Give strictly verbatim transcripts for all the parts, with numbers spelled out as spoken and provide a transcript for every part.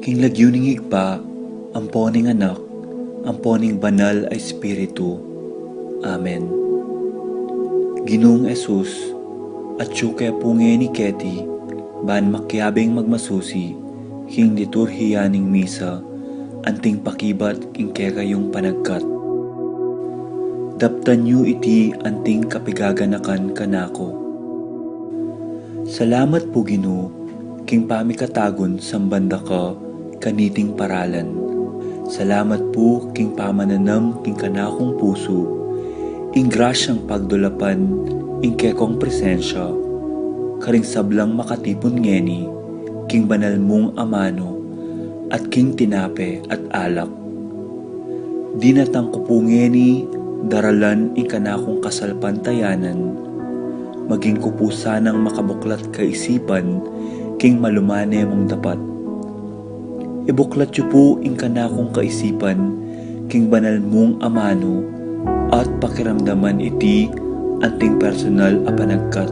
King lagyu ning Ibpa, ampo ning Anak, ampo ning Banal a Espiritu. Amen. Ginung Jesus, atyu ke pu ngeni keti, ban makiabing magmasusi king liturhiya ning misa, anting pakibat king kekayung panagkat. Daptan yu iti anting kapigaganakan kanaku. Salamat pu, Ginu, king pamikatagun samban da ka kaniting paralan. Salamat pu king pamananam king kanakung pusu, ing grasyang pagdulapan ing kekong presensya karing sablang makatipun ngeni king banal mung amanu at king tinape at alak. Dinatang ku pu ngeni daralan ing kanakung kasalpantayanan, maging ku pu sanang makabuklat kaisipan king malumane mung dapat. Ibuklat yu pu ing kanakung kaisipan king banal mung amanu at pakiramdaman iti anting personal a panagkat.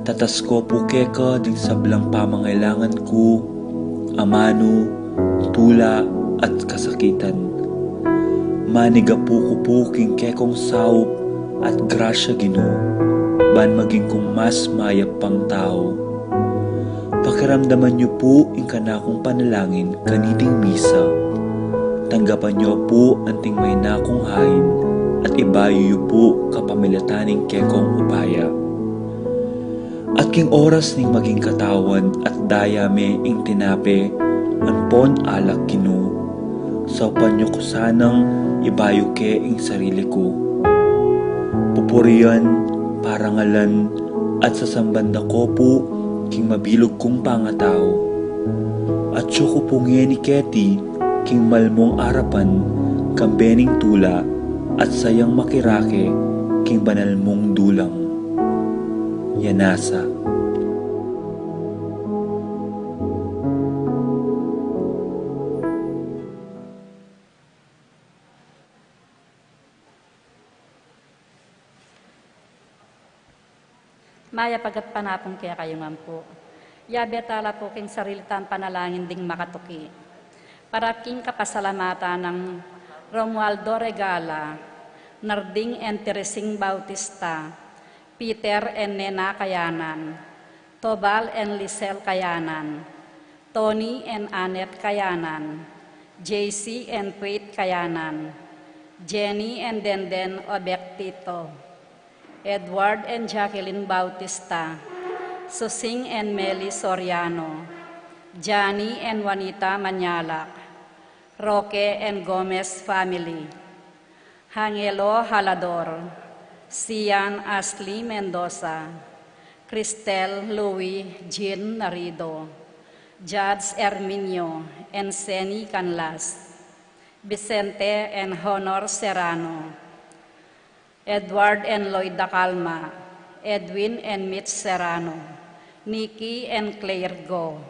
Tatas ku pu keka ding sablang pamangailangan ku, amanu, tula, at kasakitan. Manigapu ku pu king kekong saup at grasya, Ginu, ban maging kung mas mayap pang tau. Pakiramdaman yu pu ing kanakung panalangin kaniting misa. Tanggapan yu pu anting maina kung hain at ibayu yu pu kapamilatan ning kekong upaya. At king oras ning maging katawan at daya me ing tinape ampon alak, Ginu, saupan yu ku sanang ibayu ke ing sarili ku. Pupurian, parangalan, at sasamban da ku pu king mabilug kung pangatau. Atyu ku pu ngeni keti king malmung arapan kambe ning tula at sayang makirake king banal mung dulang. Yanasa. Mayap a gatpanapun kekayu ngan pu. Yabe tala pu king sarili tang panalangin ding makatuki. Para king kapasalamatan nang Romualdo Regala, Narding and Teresing Bautista, Peter and Nena Kayanan, Tobal and Lisel Kayanan, Tony and Annette Kayanan, J C and Faith Kayanan, Jenny and Denden Obectito, Edward and Jacqueline Bautista, Susing and Meli Soriano, Jani and Juanita Manyalak, Roque and Gomez family, Angelo Halador, Sian Ashley Mendoza, Cristel Louis Jean Narido, Judge Erminio and Seni Canlas, Vicente and Honor Serrano, Edward and Lloyd Dacalma, Edwin and Mitch Serrano, Nikki and Claire Go,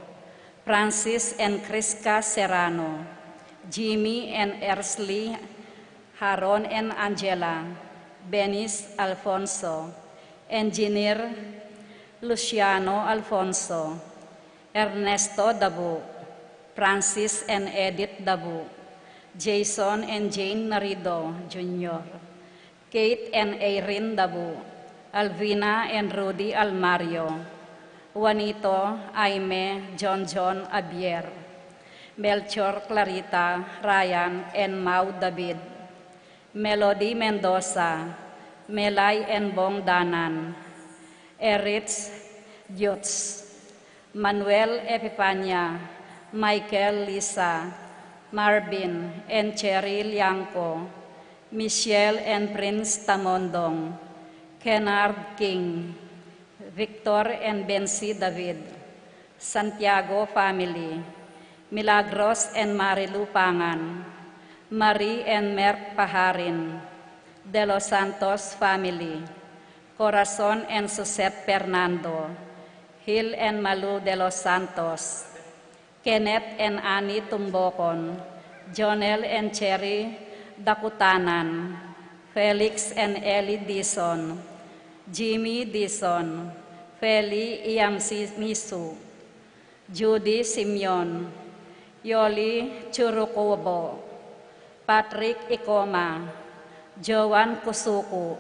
Francis and Crisca Serrano, Jimmy and Ersley, Haron and Angela, Benis Alfonso, Engineer Luciano Alfonso, Ernesto Dabu, Francis and Edith Dabu, Jason and Jane Narido Junior, Kate and Irene Dabu, Alvina and Rudy Almario, Juanito, Aime, John John Abier, Melchor, Clarita, Ryan, and Mau David, Melody Mendoza, Melay and Bong Danan, Erich Diutz, Manuel Epifania, Michael Lisa, Marvin and Cherry Liangco, Michelle and Prince Tamondong, Kennard King, Victor and Bensi David, Santiago family, Milagros and Marilu Pangan, Marie and Merk Paharin, De Los Santos family, Corazon and Suzette Fernando, Hil and Malu De Los Santos, Kenneth and Annie Tumbocon, Jonel and Cherry Dakutanan, Felix and Ellie Dizon, Jimmy Dizon, Feli Iyamsi Misu, Judy Simeon, Yoli Churukubo, Patrick Ikoma, Joan Kusuku,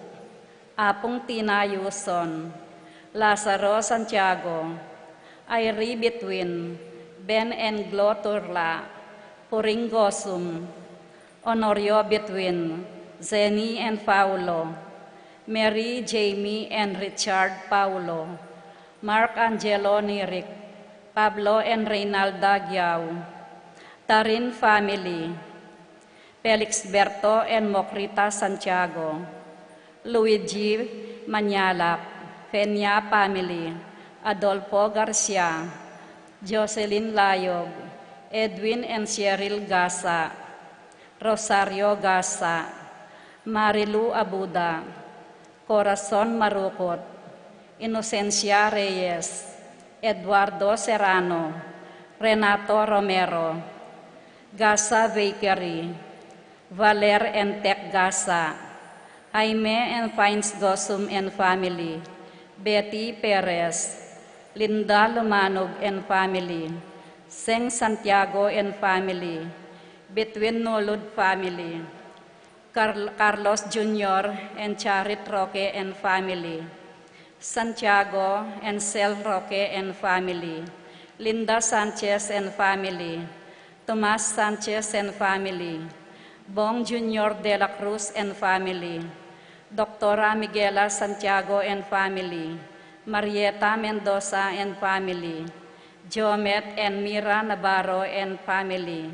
Apung Tina Yuson, Lazaro Santiago, Irie Bitwin, Ben and Glo Turla, Puring Gosum, Honorio Bitwin, Zenny and Paulo, Mary, Jamie and Richard Paulo, Mark Angelo Nirik, Pablo and Reynalda Giao, Tarin family, Felix Berto and Mokrita Santiago, Luigi Manyalak, Fenia family, Adolfo Garcia, Jocelyn Layog, Edwin and Cheryl Gasa, Rosario Gasa, Marilu Abuda, Corazon Marukot, Inocencia Reyes, Eduardo Serrano, Renato Romero, Gasa Bakery, Valer and Tech Gasa, Jaime and Fines Gosum and family, Betty Perez, Linda Lumanog and family, Seng Santiago and family, Betwin Nulud family, Carl- Carlos Junior and Charit Roque and family, Santiago and Sel Roque and family, Linda Sanchez and family, Tomas Sanchez and family, Bong Junior de la Cruz and family, Doctora Miguela Santiago and family, Marieta Mendoza and family, Jomet and Mira Navarro and family,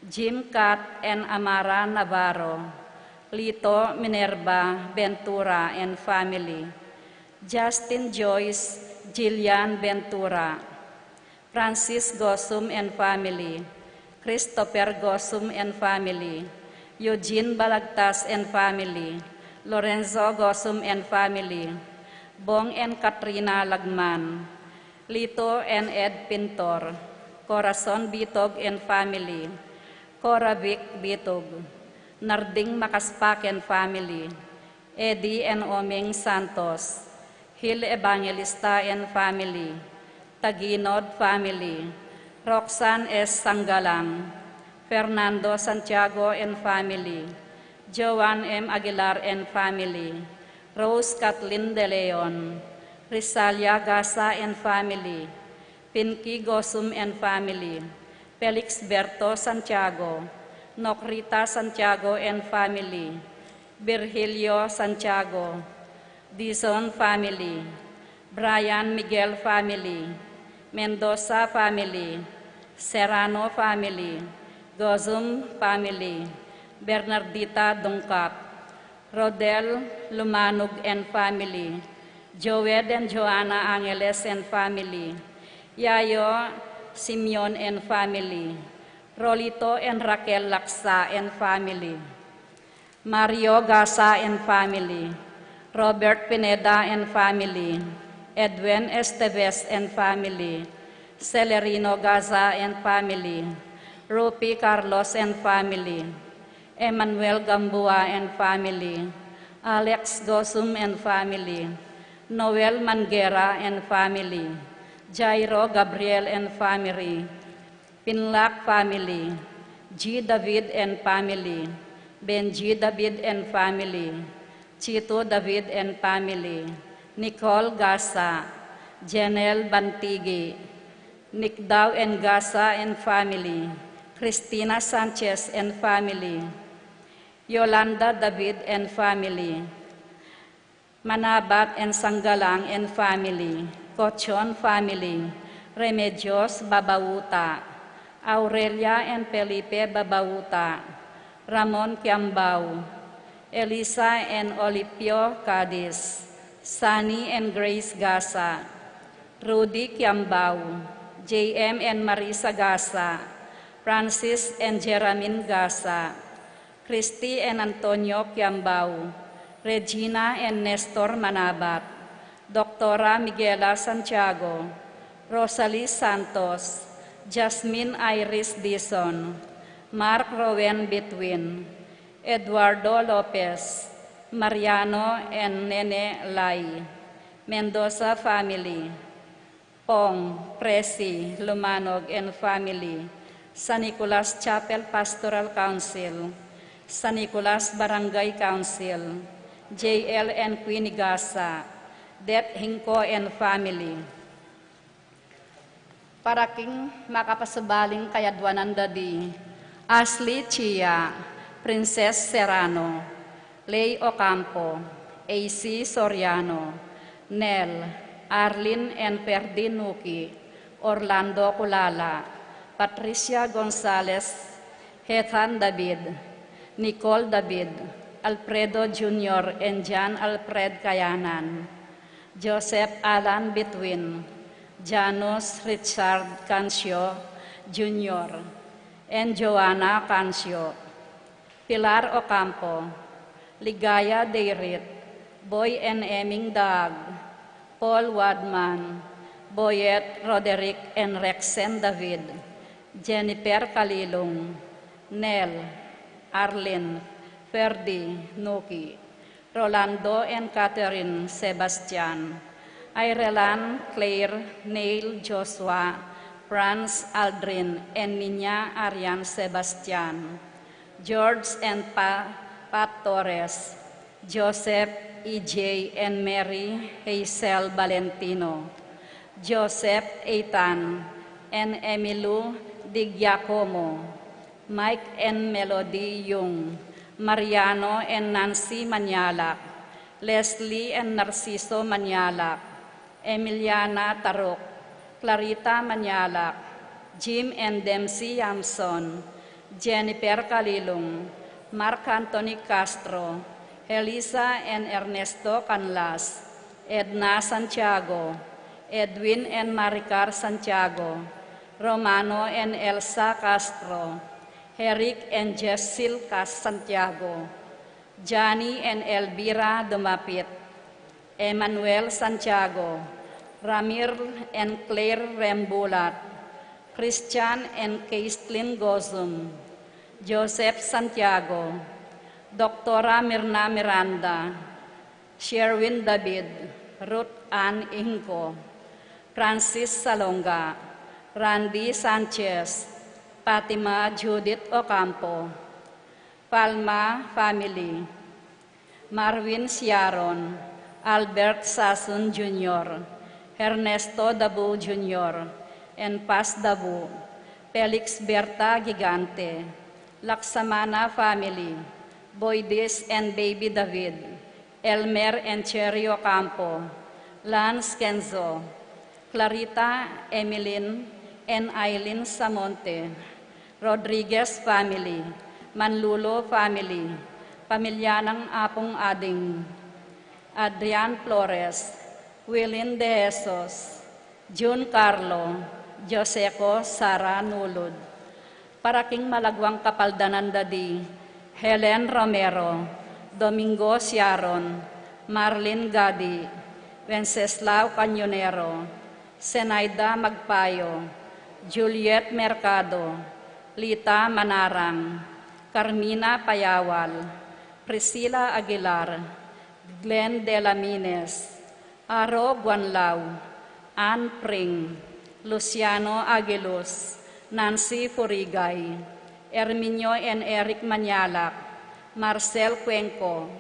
Jim Cat and Amara Navarro, Lito Minerva Ventura and family, Justin Joyce Jillian Ventura, Francis Gosum and family, Christopher Gosum and family, Eugene Balagtas and family, Lorenzo Gosum and family, Bong and Katrina Lagman, Lito and Ed Pintor, Corazon Bitog and family, Cora Vic Bitog, Narding Macaspac and family, Eddie and Oming Santos, Gil Evangelista and family, Taginod family, Roxanne S. Sanggalang, Fernando Santiago and family, Joan M. Aguilar and family, Rose Kathleen De Leon, Risalia Gasa and family, Pinky Gosum and family, Felix Berto Santiago, Nokrita Santiago and family, Virgilio Santiago, Dizon family, Brian Miguel family, Mendoza family, Serrano family, Gozum family, Bernardita Dungkap, Rodel Lumanug and family, Joed and Joanna Angeles and family, Yayo Simeon and family, Rolito and Raquel Laksa and family, Mario Gasa and family, Robert Pineda and family, Edwin Esteves and family, Celerino Gaza and family, Rupi Carlos and family, Emmanuel Gamboa and family, Alex Gosum and family, Noel Manguera and family, Jairo Gabriel and family, Pinlac family, G. David and family, Benji David and family, Chito David and family, Nicole Gasa, Janelle Bantigi, Nicdao and Gasa and family, Christina Sanchez and family, Yolanda David and family, Manabat and Sanggalang and family, Cochon family, Remedios Babauta, Aurelia and Felipe Babauta, Ramon Kiambao, Elisa and Olipio Cadiz, Sunny and Grace Gasa, Rudy Kiambao, J M and Marisa Gasa, Francis and Jeramin Gasa, Christy and Antonio Kiambao, Regina and Nestor Manabat, Doctora Miguela Santiago, Rosalie Santos, Jasmine Iris Dizon, Mark Rowen Bitwin, Eduardo Lopez, Mariano and Nene Lai, Mendoza family, Pong, Presi, Lumanog and family, San Nicolas Chapel Pastoral Council, San Nicolas Barangay Council, J L and Queenie Gasa, Det Hinko and family. Para king makapasubaling kayadwanan da di, Ashley Chia, Princess Serrano, Lay Ocampo, A C Soriano, Nel, Arlene and Ferdy Nuki, Orlando Culala, Patricia Gonzalez, Hethan David, Nicole David, Alfredo Junior and John Alfred Kayanan, Joseph Alan Bitwin, Janus Richard Cancio Junior, and Joanna Cancio, Pilar Ocampo, Ligaya Deirit, Boy and Eming Daag, Paul Wadman, Boyet Roderick and Rexen David, Jennifer Kalilung, Nel, Arlene, Ferdy, Nuki, Rolando and Catherine Sebastian, Irelan, Claire, Neil, Joshua, Franz, Aldrin, and Nina Arian Sebastian, George and Pa, Pat Torres, Joseph, E J, and Mary Hazel Valentino, Joseph, Ethan, and Emilu Di Giacomo, Mike and Melody Yung, Mariano and Nancy Manyalak, Leslie and Narciso Manyalak, Emiliana Taruk, Clarita Manyalak, Jim and Dempsey Yamson, Jennifer Kalilung, Mark Anthony Castro, Elisa and Ernesto Canlas, Edna Santiago, Edwin and Maricar Santiago, Romano and Elsa Castro, Eric and Jessil Cas Santiago, Johnny and Elvira Dumapit, Emmanuel Santiago, Ramir and Claire Rembulat, Christian and Caitlin Gozum, Joseph Santiago, Doctora Mirna Miranda, Sherwin David, Ruth Ann Ingco, Francis Salonga, Randy Sanchez, Fatima Judith Ocampo, Palma family, Marvin Siaron, Albert Sasun Junior, Ernesto Dabu Junior, and Paz Dabu, Felix Berta Gigante, Laksamana family, Boydis and Baby David, Elmer and Cherry Ocampo, Lance Kenzo, Clarita, Emilyn, and Eileen Samonte, Rodriguez family, Manlulo family, pamilya nang Apung Ading, Adrian Flores, Wilin De Jesus, Jun Carlo, Joseco Sara Nulud. Para king malagwang kapaldanan da di Helen Romero, Domingo Siaron, Marlin Gadi, Wenceslao Cañonero, Zenaida Magpayo, Juliet Mercado, Lita Manarang, Carmina Payawal, Priscilla Aguilar, Glenn Delamines, Aro Guanlao, Ann Pring, Luciano Aguiluz, Nancy Furigay, Erminio and Eric Manyalak, Marcel Cuenco,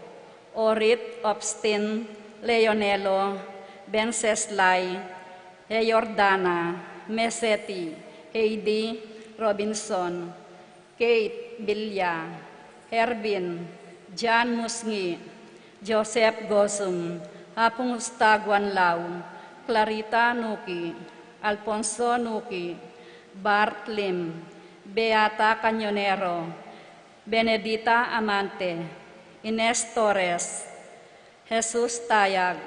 Orit Obstin, Leonelo, Benceslay, Jordana, Meseti, Heidi Robinson, Kate Villa, Hervin, Jan Musngi, Joseph Gosum, Apung Ustaguan Lau, Clarita Nuki, Alfonso Nuki, Bart Lim, Beata Cañonero, Benedita Amante, Ines Torres, Jesus Tayag,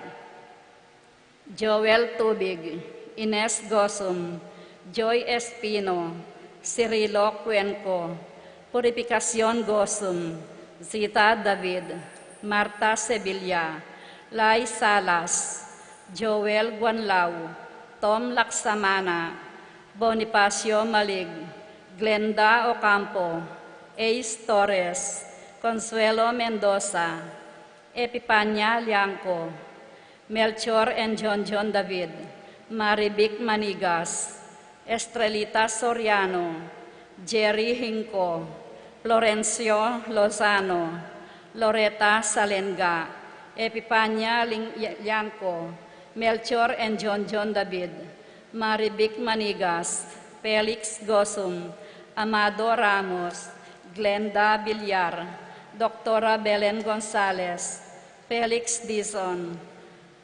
Joel Tubig, Ines Gosum, Joy Espino, Cirilo Cuenco, Purificacion Gosum, Zita David, Marta Sevilla, Lai Salas, Joel Guanlao, Tom Laksamana, Bonifacio Malig, Glenda Ocampo, Ace Torres, Consuelo Mendoza, Epipania Liangco, Melchor and John John David, Marivic Manigas, Estrelita Soriano, Jerry Hinco, Florencio Lozano, Loreta Salenga, Epipania Ling-, Lianco, Melchor and John John David, Marivic Manigas, Felix Gosum, Amado Ramos, Glenda Villar, Doktora Belen Gonzalez, Felix Dizon,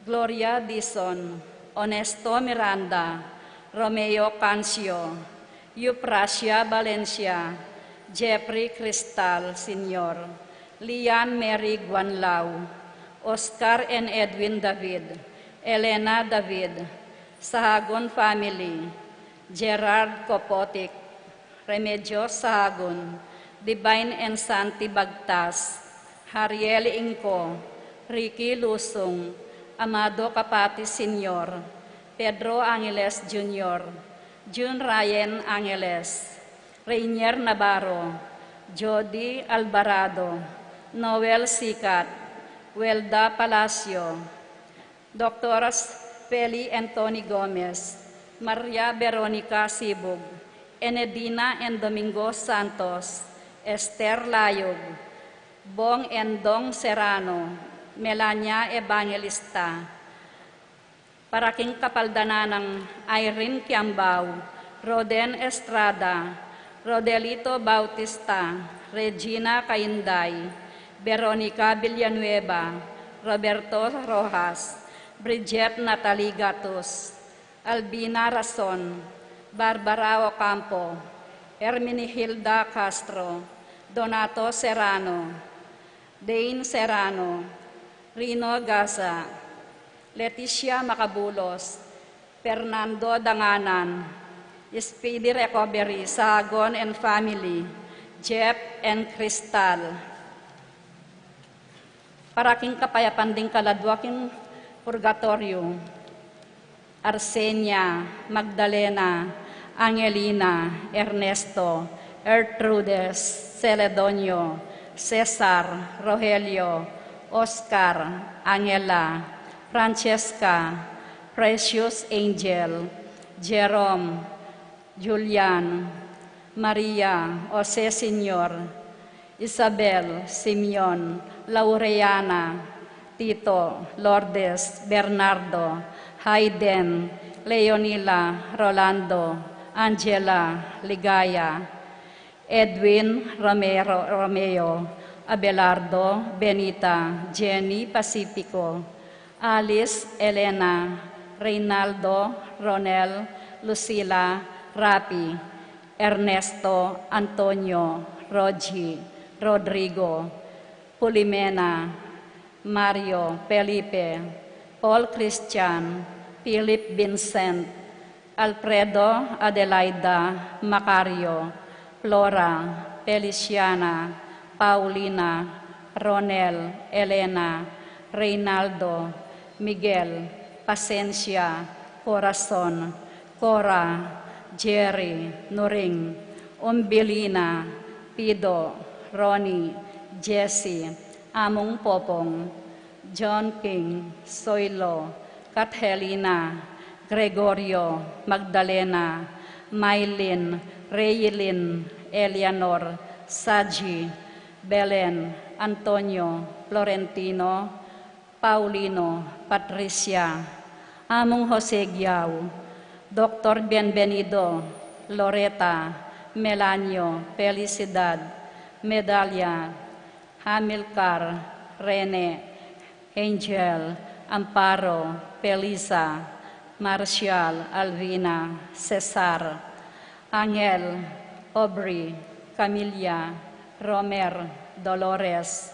Gloria Dizon, Onesto Miranda, Romeo Cancio, Euprasia Valencia, Jeffrey Cristal Senior, Lian Mary Guanlao, Oscar and Edwin David, Elena David, Sahagun family, Gerard Kopotik, Remedios Sahagun, Divine and Santi Bagtas, Hariel Ingco, Ricky Lusung, Amado Capati Senior, Pedro Angeles Junior, Jun Ryan Angeles, Rainier Navarro, Jody Alvarado, Noel Sicat, Welda Palacio, Doktoras Feli and Tony Gomez, Maria Veronica Sibug, Enedina and Domingo Santos, Esther Layug, Bong and Dong Serrano, Melania Evangelista, para king kapaldanan nang Irene Kiambao, Roden Estrada, Rodelito Bautista, Regina Cainday, Veronica Villanueva, Roberto Rojas, Bridget Natalie Gatus, Albina Rason, Barbara Ocampo, Herminihilda Castro, Donato Serrano, Dane Serrano, Rino Gaza, Leticia Macabulos, Fernando Danganan, Speedy Recovery Sagon and family, Jeff and Crystal. Para king kapayapan ding kaladwa king purgatorio, Arsenia, Magdalena, Angelina, Ernesto, Ertrudes, Celedonio, Cesar, Rogelio, Oscar, Angela, Francesca, Precious Angel, Jerome, Julian, Maria, Jose Senior, Isabel, Simeon, Laureana, Tito, Lourdes, Bernardo, Hayden, Leonila, Rolando, Angela, Ligaya, Edwin, Romero, Romeo, Abelardo, Benita, Jenny, Pacifico, Alice, Elena, Reynaldo, Ronel, Lucila, Rapi, Ernesto, Antonio, Rogi, Rodrigo, Pulimena, Mario, Felipe, Paul Christian, Philip Vincent, Alfredo, Adelaida, Macario, Flora, Feliciana, Paulina, Ronel, Elena, Reynaldo, Miguel, Pasencia, Corazon, Cora, Jerry, Nuring, Umbilina, Pido, Ronnie, Jesse, Among Popong, John King, Soilo, Kathelina, Gregorio, Magdalena, Mailin, Reilin, Eleanor, Saji, Belen, Antonio, Florentino, Paulino, Patricia, Among Jose Guiao, Doktor Bienvenido, Loreta, Melanio, Felicidad, Medalia, Hamilcar, Rene, Angel, Amparo, Felisa, Marcial, Alvina, Cesar, Angel, Aubrey, Camilla, Romer, Dolores,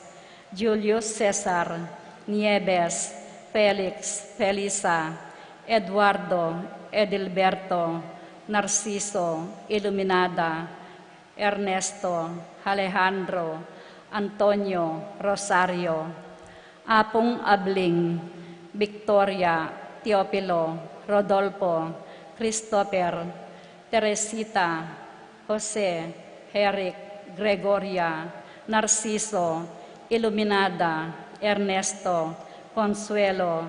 Julius Cesar, Nieves, Felix, Felisa, Eduardo, Edilberto, Narciso, Iluminada, Ernesto, Alejandro, Antonio, Rosario, Apung Abling, Victoria, Teofilo, Rodolfo, Christopher, Teresita, Jose, Eric, Gregoria, Narciso, Iluminada, Ernesto, Consuelo,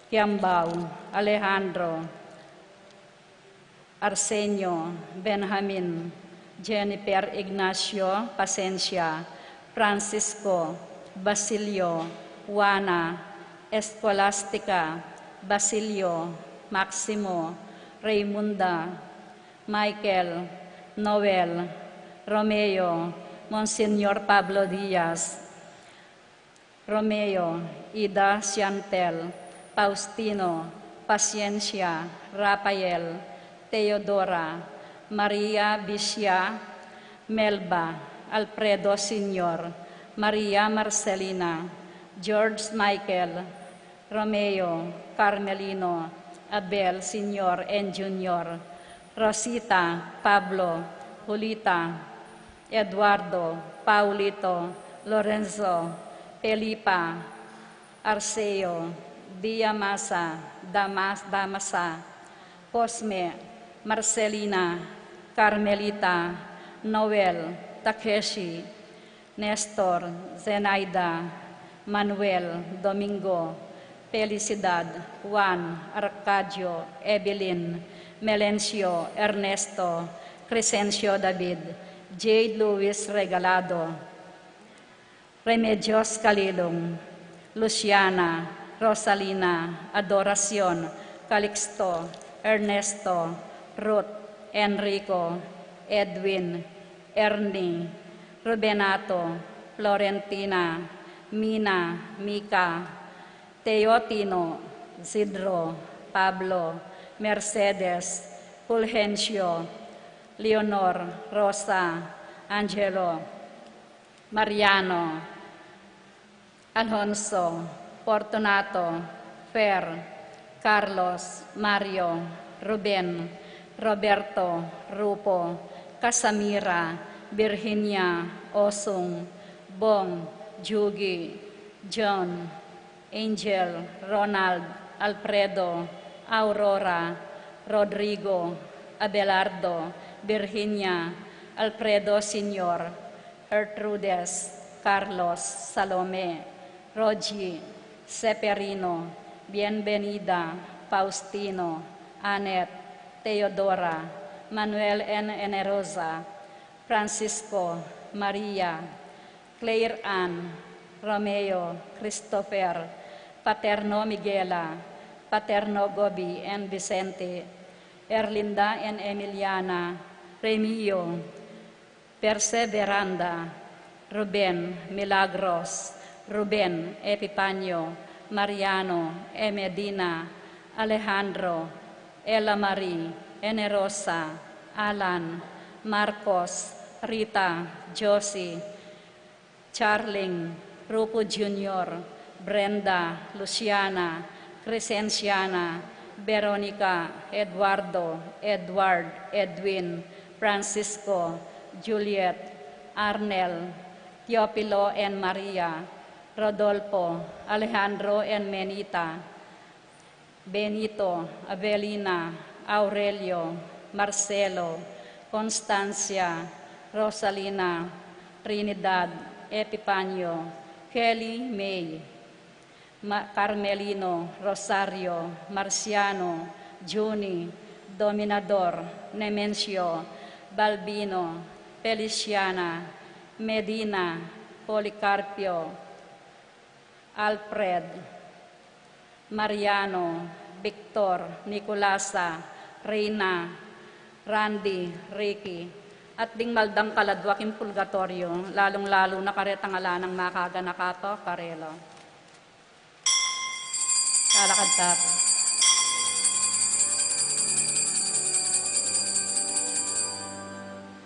Kiambao, Alejandro, Arsenio, Benjamin, Jennifer Ignacio Pasencia, Francisco, Basilio, Juana, Escolastica, Basilio, Maximo, Raymunda, Michael, Noel, Romeo, Monsignor Pablo Diaz, Romeo, Ida, Siantel, Faustino, Paciencia, Rafael, Teodora, Maria, Bisia, Melba, Alfredo Senior, Maria Marcelina, George Michael, Romeo, Carmelino, Abel Senior and Junior, Rosita, Pablo, Julita, Eduardo, Paulito, Lorenzo, Felipa, Arceo, Diamasa, Damas, Damasa, Cosme, Marcelina, Carmelita, Noel, Takeshi, Nestor, Zenaida, Manuel, Domingo, Felicidad, Juan, Arcadio, Evelyn, Melencio, Ernesto, Crescencio David, Jade Luis Regalado, Remedios Calilung, Luciana, Rosalina, Adoracion, Calixto, Ernesto, Ruth, Enrico, Edwin, Ernie, Rubenato, Florentina, Mina, Mika, Teotino, Isidro, Pablo, Mercedes, Fulgencio, Leonor, Rosa, Angelo, Mariano, Alonso, Fortunato, Fer, Carlos, Mario, Ruben, Roberto, Rupo, Casamira, Virginia, Osung, Bong, Jugi, John, Angel, Ronald, Alfredo, Aurora, Rodrigo, Abelardo, Virginia, Alfredo Senior, Gertrudes, Carlos, Salome, Rogi, Seferino, Bienvenida, Faustino, Anet, Teodora, Manuel N. Enerosa, Francisco, Maria, Claire Ann, Romeo, Christopher, Paterno Miguela, Paterno Gobi and Vicente, Erlinda and Emiliana, Remio, Perseveranda, Ruben, Milagros, Ruben, Epifanio, Mariano, Emedina, Alejandro, Ella Marie, Enerosa, Alan, Marcos, Rita, Josie, Charling, Rupo Junior, Brenda, Luciana, Crescenciana, Veronica, Eduardo, Edward, Edwin, Francisco, Juliet, Arnel, Teofilo and Maria, Rodolfo, Alejandro and Menita, Benito, Avelina, Aurelio, Marcelo, Constancia, Rosalina, Trinidad, Epifanio, Kelly, May, Ma-, Carmelino, Rosario, Marciano, Junie, Dominador, Nemencio, Balbino, Feliciana, Medina, Policarpio, Alfred, Mariano, Victor, Nicolasa, Reina, Randy, Ricky, at ding maldang kaladwa king purgatorio, lalung-lalu na karetang ala nang makaganaka pa karela. Lalakad tayo.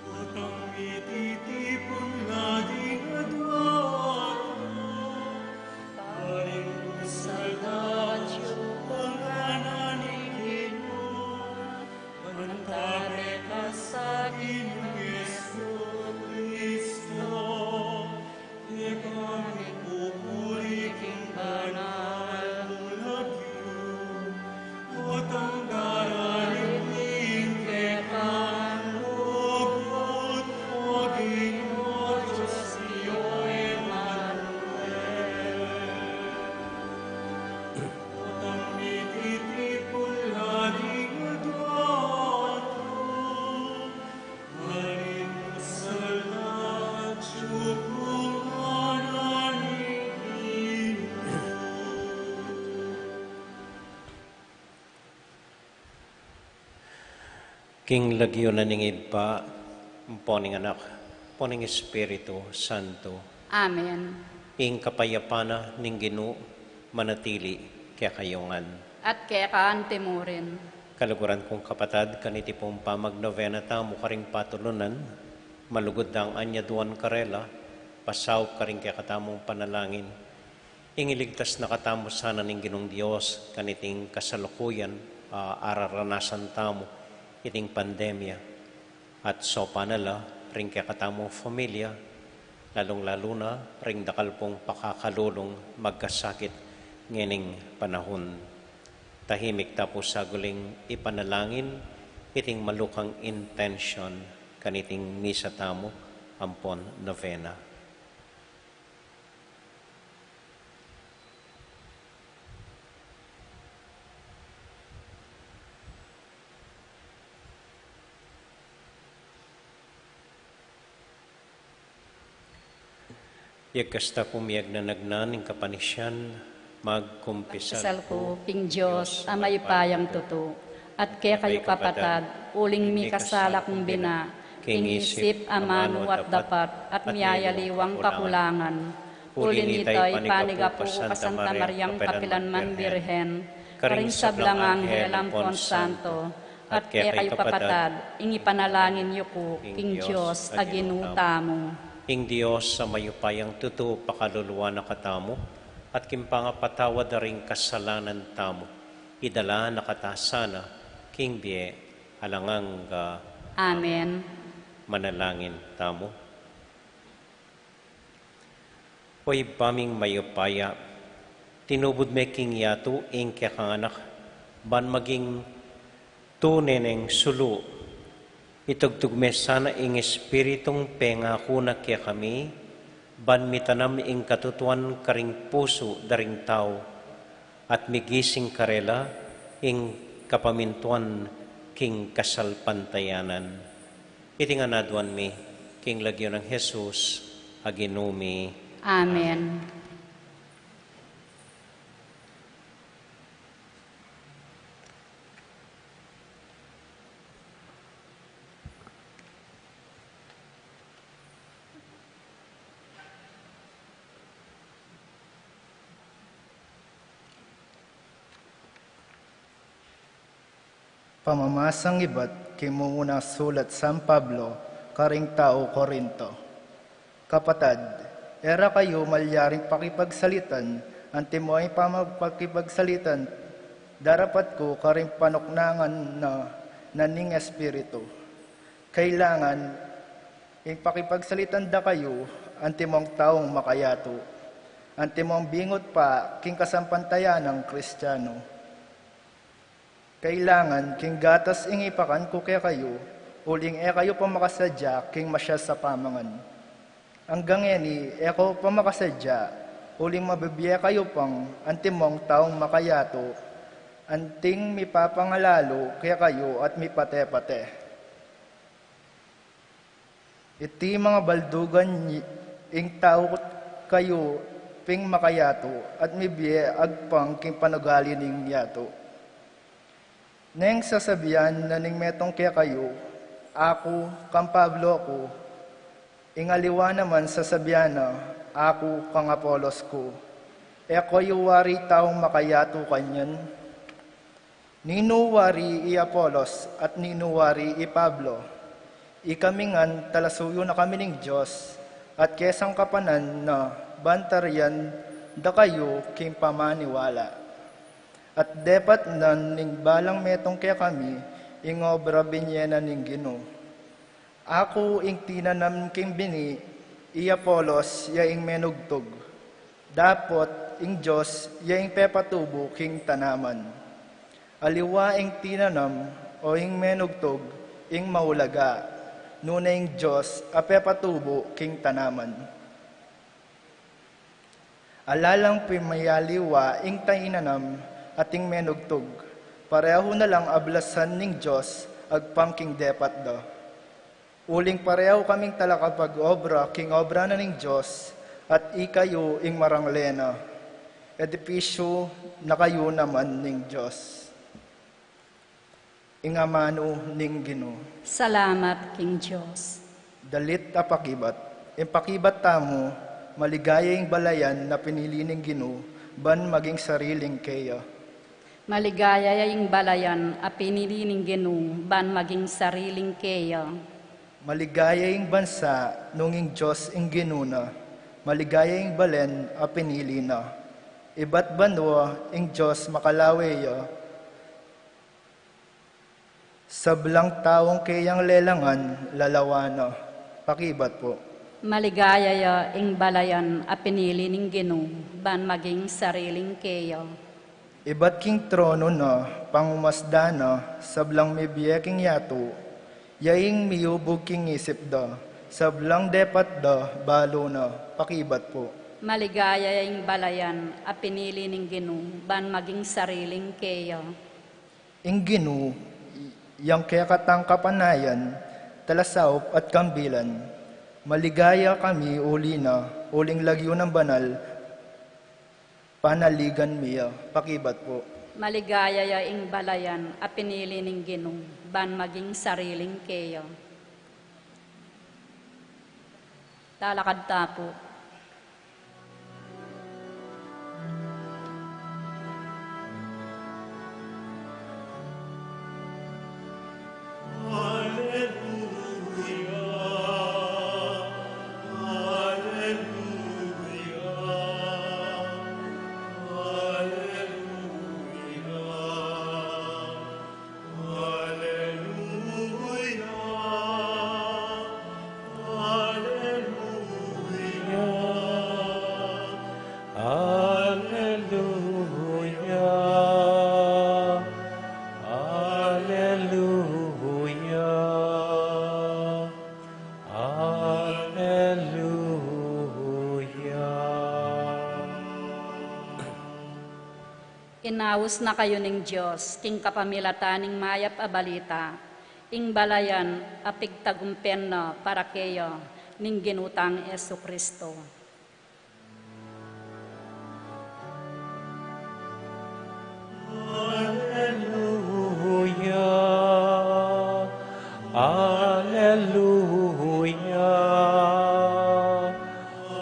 Utang mititipun la ding adwa, paring salvatio panganan ni Ginu, mantare ka sa Ginu Jesu Kristo, ika mipupuri king banal mung lagyu. King lagyu na ning Ibpa, ampo ning Anak, ampo ning Espiritu Santo. Amen. Ing kapayapan na ning Ginu manatili kekayu ngan. At keka anti mu rin. Kaluguran kung kapatad, kaniti pung pamagnovena tamu karing patulunan, malugud dang anyaduan karela, pasaup karing kekatamung panalangin. Ing iligtas na katamu sana ning Ginung Dios kaniting kasalukuyan a araranasan tamu iting pandemya, at saupan na la ring kekatamung familia, lalung-lalu na ring dakal pung pakakalulung magkasakit ngening panahun. Tahimik ta pu saguling ipanalangin iting malukang intensyon kaniting misa tamu ampon novena. Yagkas ta ku miyagnanagnan ing kapanisian, magkumpisal ku king Dios a mayupayang tutu, at kekayu kapatad, uling mikasala kung bina, king isip, amanu at dapat, at miyayaliwang kakulangan. Uli nita, ipanigapu ku ka Santa Mariang kapilanman Birhen, karing sablang anghel ampon santo, at kekayu kapatad, ing ipanalangin yu ku king Dios a Ginu tamu. Ing Dios a mayupayang tutu pakaluluan na katamu, at king pangapatawad da ring kasalanan tamu, idala na kata sana king bie alang angga. Amen. Manalangin tamu. O Ibpa ming mayupaya, tinubud me king yatu ing kekang Anak, ban maging tune neng sulu. Itugtug me sana ing Espiritung pengaku na kekami, ban mitanam ing katutuan karing pusu da ring tau, at migising karela ing kapamintuan king kasalpantayanan. Iti ngan aduan mi king lagyu nang Jesus a Ginu mi. Amen. Pamamasang ibat king mumunang sulat San Pablo karing tau Corinto. Kapatad, e ra kayu malyaring pakipagsalitan antimo ing pamakipagsalitan darapat ku karing panuknangan na ning Espiritu. Kailangan ing pakipagsalitan da kayu antimong taung makayatu, antimong bingut pa king kasampantayanang Kristiano. Kailangan king gatas ing ipakan ku kekayu, uling e kayu pa makasadya king masyas a pamangan. Anggang ngeni e ku pa makasadya, uling mabibie kayu pang antimong taung makayatu, anting mipapangalalu kekayu at mipate-pate. Iti mangabaldugan ing tau kayu ping makayatu at mibie agpang king panugali ning yatu. Neng sasabian na ning metung kekayu, "Aku kang Pablo ku," ing aliwa naman sasabian na, "Aku kang Apolos ku." E kayu wari taung makayatu kanyan? Ninu wari i Apolos at ninu wari i Pablo? Ikami ngan talasuyu na kami ning Dios at kesangkapan na ban tarian da kayu king pamaniwala. At depat na ning balang metung kekami ing obra binye na ning Ginu. Aku ing tinanam king bini, i Apolos ya ing menugtug. Dapot ing Dios ya ing pepatubu king tanaman. Aliwa ing tinanam o ing menugtug ing maulaga, nune ing Dios a pepatubu king tanaman. Ala lang pin mayaliwa ing tainanam at ing menugtug, parehu na lang ablasan ning Dios agpang king depat da. Uling parehu kaming talakapag-obra king obra na ning Dios, at ikayu ing marangle na. Edipisyu na kayu naman ning Dios. Ing amanu ning Ginu. Salamat king Dios. Dalit a pakibat. Ing pakibat tamu, maligaya ing balayan a pinili ning Ginu, ban maging sariling keya. Maligaya ya ing balayan a pinili ning Ginu, ban maging sariling keya. Maligaya ing bansa, nung ing Dios ing Ginu na. Maligaya ing balen a pinili na. Ibat banua ing Dios makalawe ya. Sablang taung keyang lelangan, lalawan na. Pakibat pu. Maligaya ya ing balayan a pinili ning Ginu, ban maging sariling keya. Ibat king tronu na, pangumasdan na, sablang mibie king yatu, ya ing miyubug king isip da, sablang depat da, balu na. Pakibat pu. Maligaya ya ing balayan a pinili ning Ginu, ban maging sariling keya. Ing Ginu, yang kekatang kapanayan, talasaup at kambilan. Maligaya kami uli na, uling lagyu nang banal, panaligan mi ya. Pakibat pu. Maligaya ya ing balayan a pinili ning Ginu, ban maging sariling keya. Lalakad ta pu. Aleluya, aleluya, aleluya. Inaus na kayu ning Dios king kapamilatan ning Mayap a Balita, ing balayan a pigtagumpen na para keya ning Ginu tang Jesucristo. Aleluya, aleluya,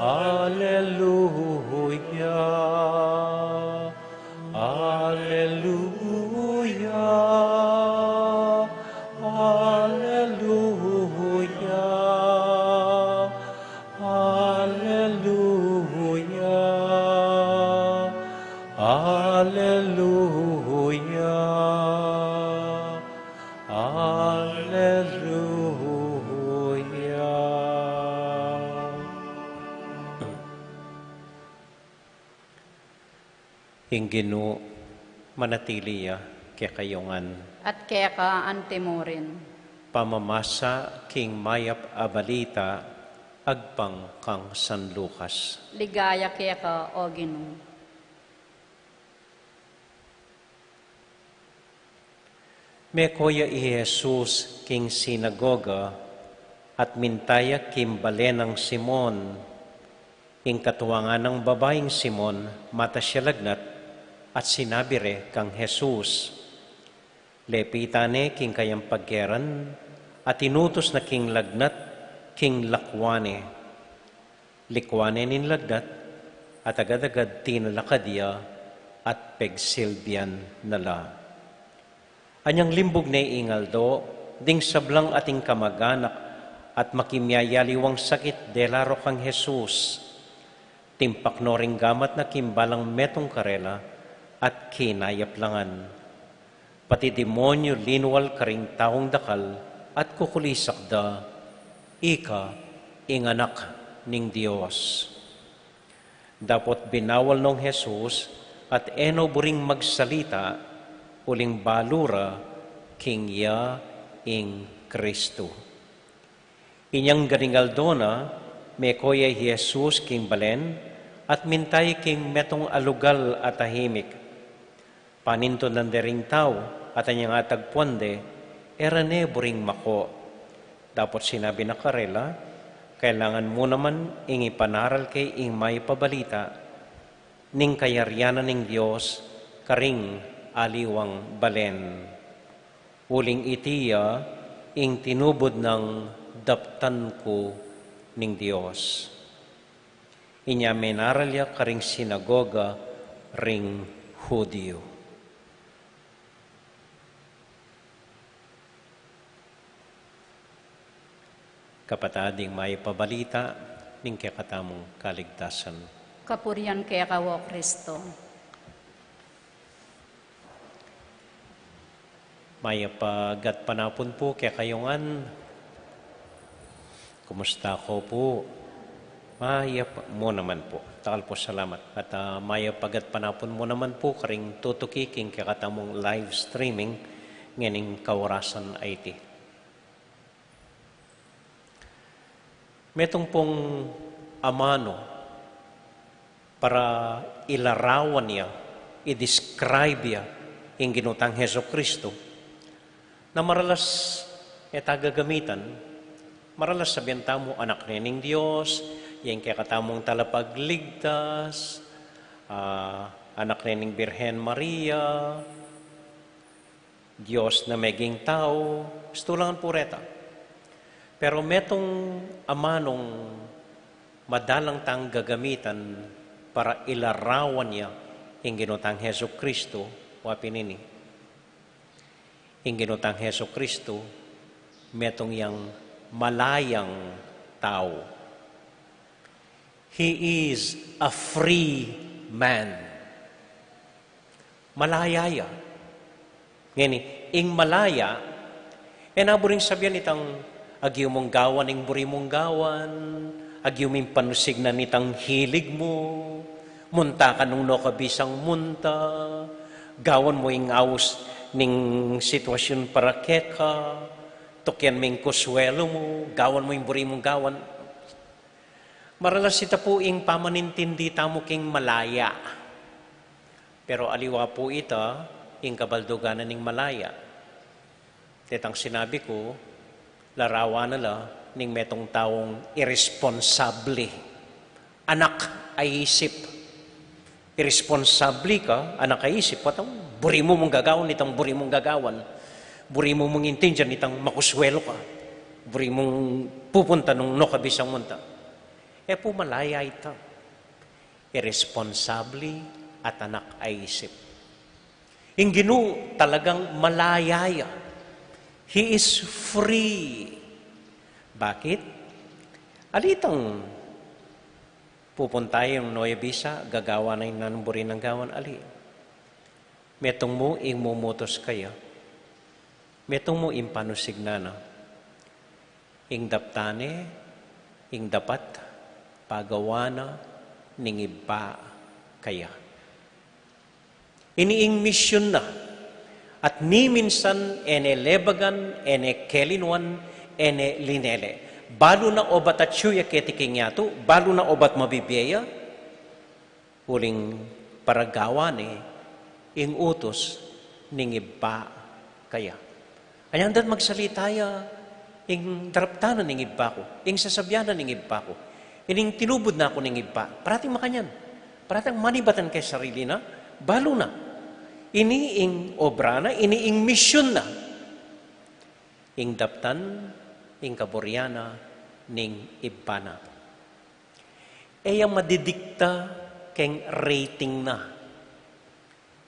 aleluya, aleluya, aleluya. Aleluya, aleluya, aleluya. Ing Ginu manatili ya kekayu ngan. At keka antimurin. Pamamasa king Mayap a Balita agpang kang San Lucas. Ligaya keka, O Ginu. Meko ya i Jesus king sinagoga at minta ya king bale nang Simon. Ing katuangan nang babaing Simon, matas ya lagnat, at sinabi re kang Jesus. Lepitan ne king kayang pagkeran, at inutus na king lagnat king lakwan ne. Likwan ne ning lagnat, at agad-agad tinalakad ya, at pegsilbian na la. Anyang limbug ne ing aldo, ding sablang ating kamaganak at makimyayaliwang sakit dela ro kang Jesus. Timpak no ring gamat na king balang metung karela at kinayap la ngan. Pati demonyu linual karing taung dakal at kukulisak da, "Ika ing Anak ning Dios." Dapot binawal nong Jesus at e no buring magsalita, uling balu ra king iya ing Kristu. Inyang ganing aldo na, meko ya i Jesus king balen, at minta ya king metung a lugal a tahimik. Panintunan de ring tau, at anyang atagpuan de, e ra ne buring mako. Dapot sinabi na karela, kailangan mu naman ing ipanaral ke ing Mayap a Balita ning kayarian na ning Dios karing aliwang balen. Uling iti ya ing tinubud nang daptan ku ning Dios. Inya menaral ya karing sinagoga ring Judio. Kapatad, ing mayap a balita ning kekatamung kaligtasan. Kapurian keka, O Kristo. Mayap a gatpanapun pu kekayu ngan. Kumusta ko pu? Mayap mu naman pu. Dakal pung salamat. At, ah, mayap a gatpanapun mu naman pu karing tutuki king kekatamung live streaming ngening kaorasan a iti. Metung pung amanu para ilarawan ya, i-describe ya ing Ginu tang Jesucristo, na maralas e ta gagamitan. Maralas sabian tamu, Anak ne ning Dios, ya ing kekatamung talapagligtas, ah, Anak ne ning Birhen Maria, Dios na meging tau, istulangan pu reta. Pero metung amanung madalang tang gagamitan para ilarawan ya ing Ginu tang Jesucristo, wa pin ini. Ing Ginu tang Jesucristo, metung yang malayang tau. He is a free man. Malaya ya. Ngeni, ing malaya, e na buring sabian itang agyu mung gawan ing buri mung gawan, agyu mung panusignan itang hilig mu, munta ka nung no ka bisang munta, gawan mu ing aus ning sitwasyun para keka, tukyan mu ing kuswelu mu, gawan mu ing buri mung gawan. Maralas ita pu ing pamanintindi tamu king malaya. Pero aliwa pu ita ing kabaldugan na ning malaya. Detang sinabi ku, larawan na la ning metung taung iresponsable. Anak a isip. Iresponsable ka, anak a isip, patang buri mu mung gagawan itang buri mung gagawan. Buri mu mung intindian itang makuswelu ka. Buri mung pupunta nung no ka bisang munta. E pu malaya ita. Iresponsable at anak a isip. Ing Ginu talagang malaya ya. He is free. Bakit? Ali itang pupunta ya nung no ya bisa, gagawan na ing nanung buri nang gawan, ali. Metung mu ing mumutus kaya. Metung mu ing panusignan na. Ing daptan ne, ing dapat pagawan na ning Ibpa kaya. Ini ing misyun na, at ni minsan e ne lebagan, e ne kelinuan, e ne linele. Balu na obat atyu ya keti king yatu, balu na obat mabibie ya, uling para gawan ne ing utus ning Ibpa kaya. Anyang dat magsalita ya, ing daraptan na ning Ibpa ku, ing sasabian na ning Ibpa ku, ining tinubud na ku ning Ibpa, parating makanyan, parating manibatan keng sarili na, balu na. Ini ing obra na, ini ing misyun na. Ing daptan ing kaburian na ning Ibpa na. E ya madidikta keng rating na.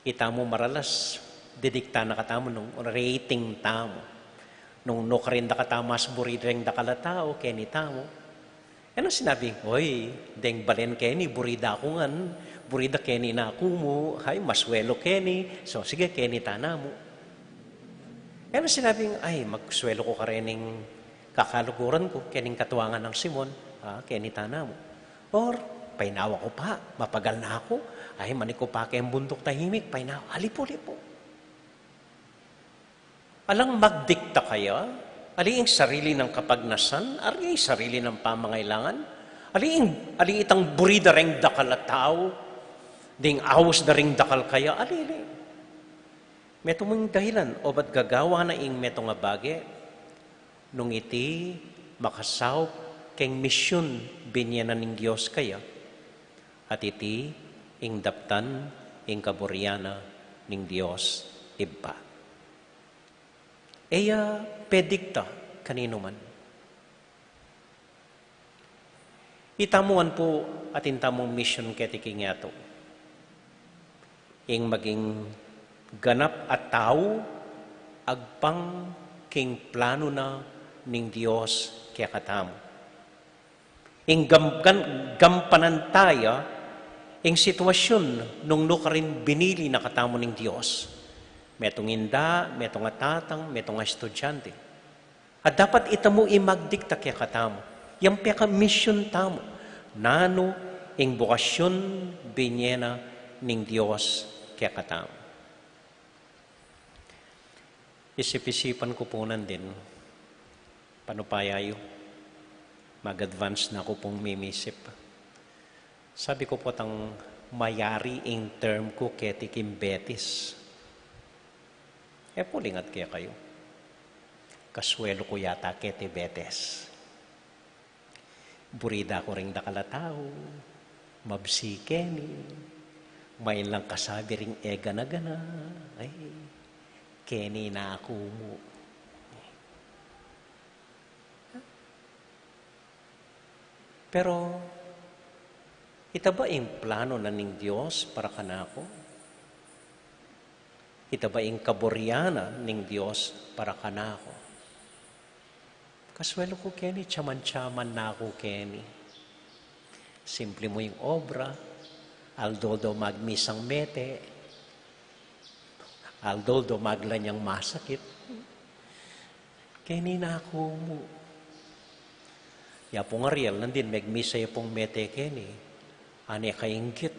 Itamu maralas, didikta na katamu nung rating tamu. Nung nukarin da katamu mas buri reng dakal a tau, keni tamu. E na sinabing, "Oy, deng balen keni, buri da ku ngan, buri da keni naku mu, ay, maswelu keni, so sige, keni ta namu." E na sinabing, "Ay, magswelu ku karening kakaluguran ku, kening katuangan nang Simon, ah, keni ta namu." Or, "Painawa ku pa, mapagal na ku, ay, manik ku pa keng bunduk tahimik, painawa." Ali pu, ali pu. Alang magdikta kaya, ali ing sarili nang kapagnasan, ali ing sarili nang pamangailangan, ali ing, ali itang buri da reng dakal a tau, ding aus da ring dakal kaya, ali, ali. Metung mung dahilan, obat gagawan na ing metung a bage, nung iti makasaup keng misyun binye na ning Dios kaya, at iti ing daptan ing kaburian na ning Dios Ibpa. E ya pedikta kaninu man. Itamu ngan pu atin tamung mission keti king yatu. Ing maging ganap a tau agpang king planu na ning Dios kekatamu. Ing gam-, gan-, gampanan taya ing sitwasyun nung nukarin binili na katamu ning Dios. Metung inda, metung a tatang, metung a estudyante. At dapat itamu ing magdikta kekatamu. Yang peka-mission tamu. Nanu ing bukasyun binie na ning Dios kekatamu. Isip-isipan ku pu nandin, panupaya yu, mag-advance na ku pung mimisip. Sabi ku, potang mayari ing term ku keti king Betis. E pu lingat kekayu. Kaswelu ku yata keti Betis. Buri da ku ring dakal a tau, mabsi keni, main lang kasabi ring e gana-gana, ay, keni na ku mu. Pero, ita ba ing planu na ning Dios para kanaku? Ita ba ing kaburian na ning Dios para kanaku? Kaswelu ku keni, tiyaman-tiyaman na ku keni. Simple mu ing obra, aldo-aldo magmisang mete, aldo-aldo maglanyang masakit. Keni na ku mu. Ya pung Ariel, nandin megmisa ya pung mete keni. Ane kainggit.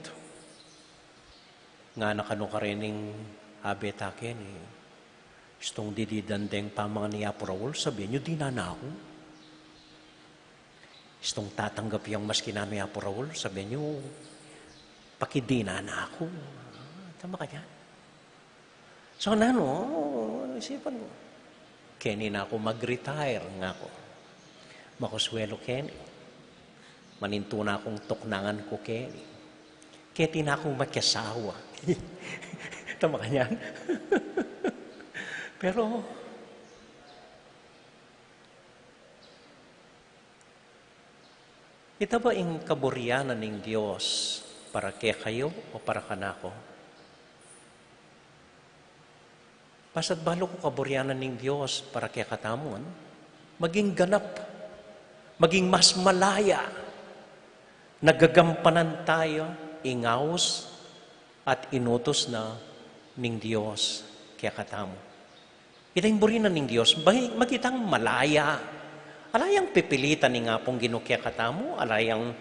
Ngana kanu karening abe ta keni, istung didinan deng pamangan i Apu Raul, sabian yu dinan na ku. Istung tatanggap yang maski nanu i Apu Raul, sabian yu pakidinan na ku. Ah, tama ka diyan? So, nanu, isipan ku, keni na ku mag-retire, nga ku. Makaswelu keni. Manintu na kung tuknangan ku keni. Keti na ku makiasawa. Tama ka niyan? Pero, ita ba ing kaburian na ning Dios para kekayu o para kanaku? Basta't balu ku kaburian na ning Dios para kekatamu ngan, maging ganap, maging mas malaya, nagagampanan taya ing aus at inutus na ning Dios kekatamu. Ita ing buri na ning Dios, ba-, magitang malaya. Ala yang pipilitan ning Apung Ginu kekatamu, ala yang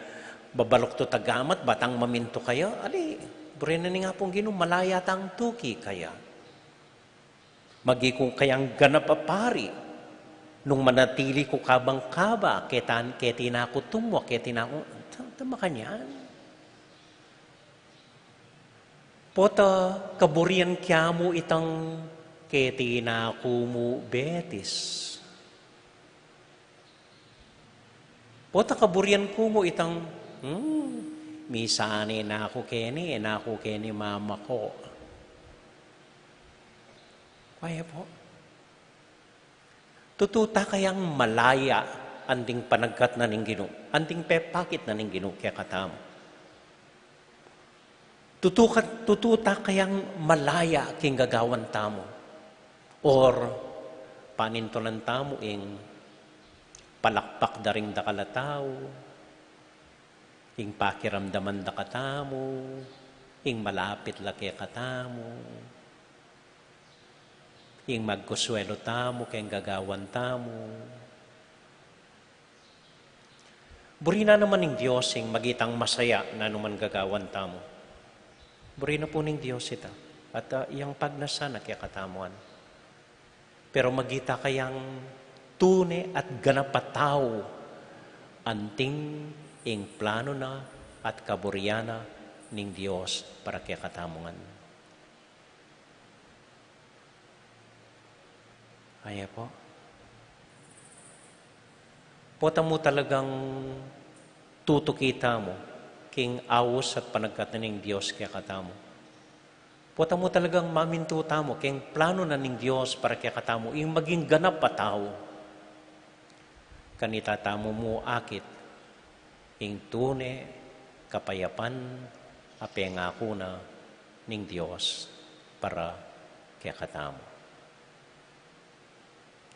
babaluktu ta gamat, ba tang mamintu kaya, ali, buri na ning Apung Ginu, malaya tang tuki kaya. Maging ku kayang ganap a pari, nung manatili ku kabang kaba, ketan, keti na ku tumwa, keti na ku, ta-, tama ka niyan. Pota kaburian kya mu itang keti na ku mu Betis. Pota kaburian ku mu itang, hmm, misan e na ku keni, e na ku keni mama ko. Kaya po. Tutu ta kayang malaya anting panagkat na ning Ginu, anting pepakit na ning Ginu kekatamu. Tutu ka, tutu ta kayang malaya king gagawan tamu? Or, panintunan tamu ing palakpak da ring dakal a tau, ing pakiramdaman da katamu, ing malapit la kekatamu, ing magkuswelu tamu keng gagawan tamu. Buri na naman ning Dios ing magitang masaya nanu man gagawan tamu. Buri na pu ning Dios ita. At, ah, iyang pagnasa na kekatamu ngan. Pero magita kayang tune at ganap a tau, anting ing planu na at kaburian na ning Dios para kekatamu ngan. Aya po. Pota mu talagang tutuki tamu king aus at panagkat na ning Dios kekatamu. Pota mu talagang mamintu tamu keng plano na ning Dios para kekatamu, ing maging ganap a tau. Kanita tamu mu akit ing tune kapayapan a pengaku na ning Dios para kekatamu.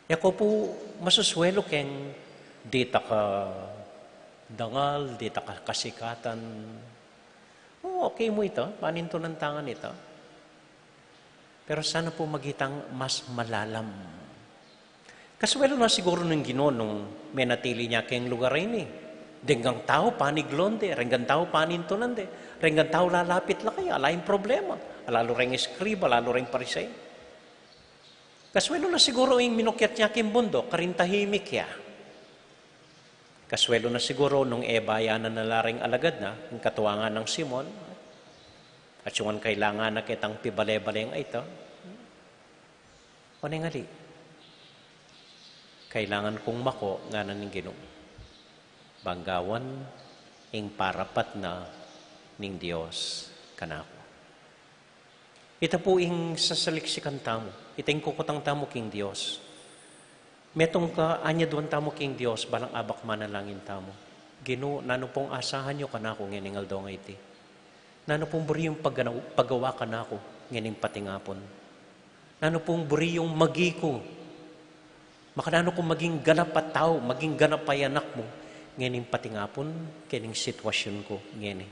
E ko pu masusuelu keng dita ka dangal, dita ka kasikatan. O, okay mu ita, panintunan ta ngan ita. Pero sana pu magitang mas malalam. Kasuelu na siguru ning Ginu nung menatili ne keng lugar a ini. Denggang tau paniglon de, denggang tau panintunan de, denggang tau lalapit la kaya, ala ing problema. Ala lu reng eskriba, ala lu reng Pariseo. Kasuelu na siguru ing minukyat ne keng bunduk, karin tahimik ya. Kasuelu na siguru nung e bayanan na la reng alagad na, ing katuangan nang Simon, atiu ngan kailangan na ketang pibale-bale a ita. O neng ali, kailangan kung mako, ngana ning Ginu, bang gawan ing parapat na ning Dios kanaku. Ita pu ing sasaliksikan tamu, ita ing kukutang tamu king Dios. Metung ka anyaduan tamu king Dios, balang abak manalangin tamu. Ginu, nanu pung asahan yu kanaku ngening aldo a iti? Nanu pung buri yung pagana-, pagawa kanaku ngening patingapun? Nanu pung buri yung magi ku? Makananu kung maging ganap a tau, maging ganap a anak mu ngening patingapun, kening sitwasyun ku ngeni?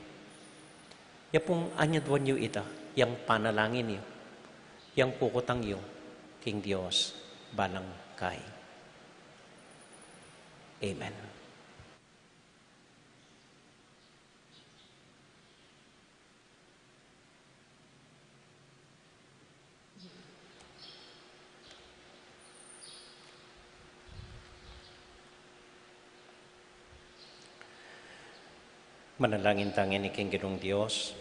Ya pung anyaduan yu ita, yang panalangin yu, yang kukutang yu king Dios balang kai. Amen. Manalangin ta ngeni king Ginung Dios,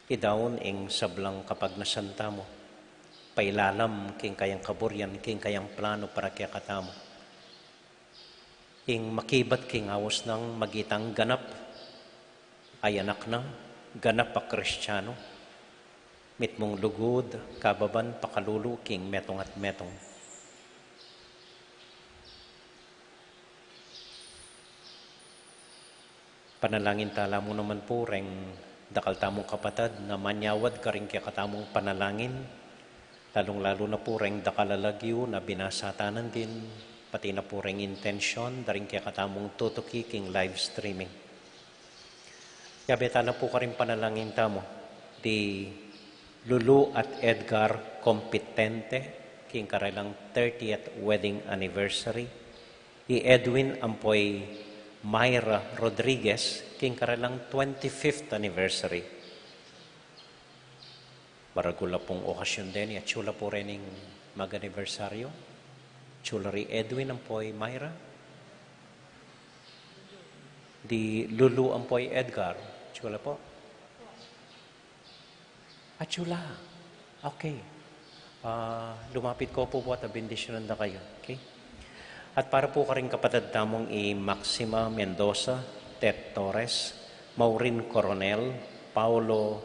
idaun ing sablang kapagnasan tamu pailalam king kayang kaburian, king kayang plano para kekatamu. Ing makibat king aus nang magitang ganap a anak na, ganap a Kristiano, mitmung lugud, kababan, pakalulu king metung at metung. Panalangin ta la mu naman pu reng dakal tamung kapatad na manyawad karing kekatamung panalangin, lalung-lalu na pu reng dakal a lagyu na binasa ta nandin, pati na pu reng intensyon da ring kekatamung tutuki king live streaming. Yabe ta na pu karing panalangin tamu di Lulu at Edgar Competente king karelang thirtieth wedding anniversary, i Edwin ampo i Myra Rodriguez king karelang twenty-fifth anniversary. Maragul la pung okasyun deni, atiu la pu rening mag-anibersaryu. Atiu la ri Edwin ampo i Myra. Di Lulu ampo i Edgar, atiu la pu? Atiu la. Okay. Ah, lumapit ko pu at bendisyunan da kayu. Okay? At para pu karing kapatad tamung i Maxima Mendoza, Ted Torres, Maureen Coronel, Paulo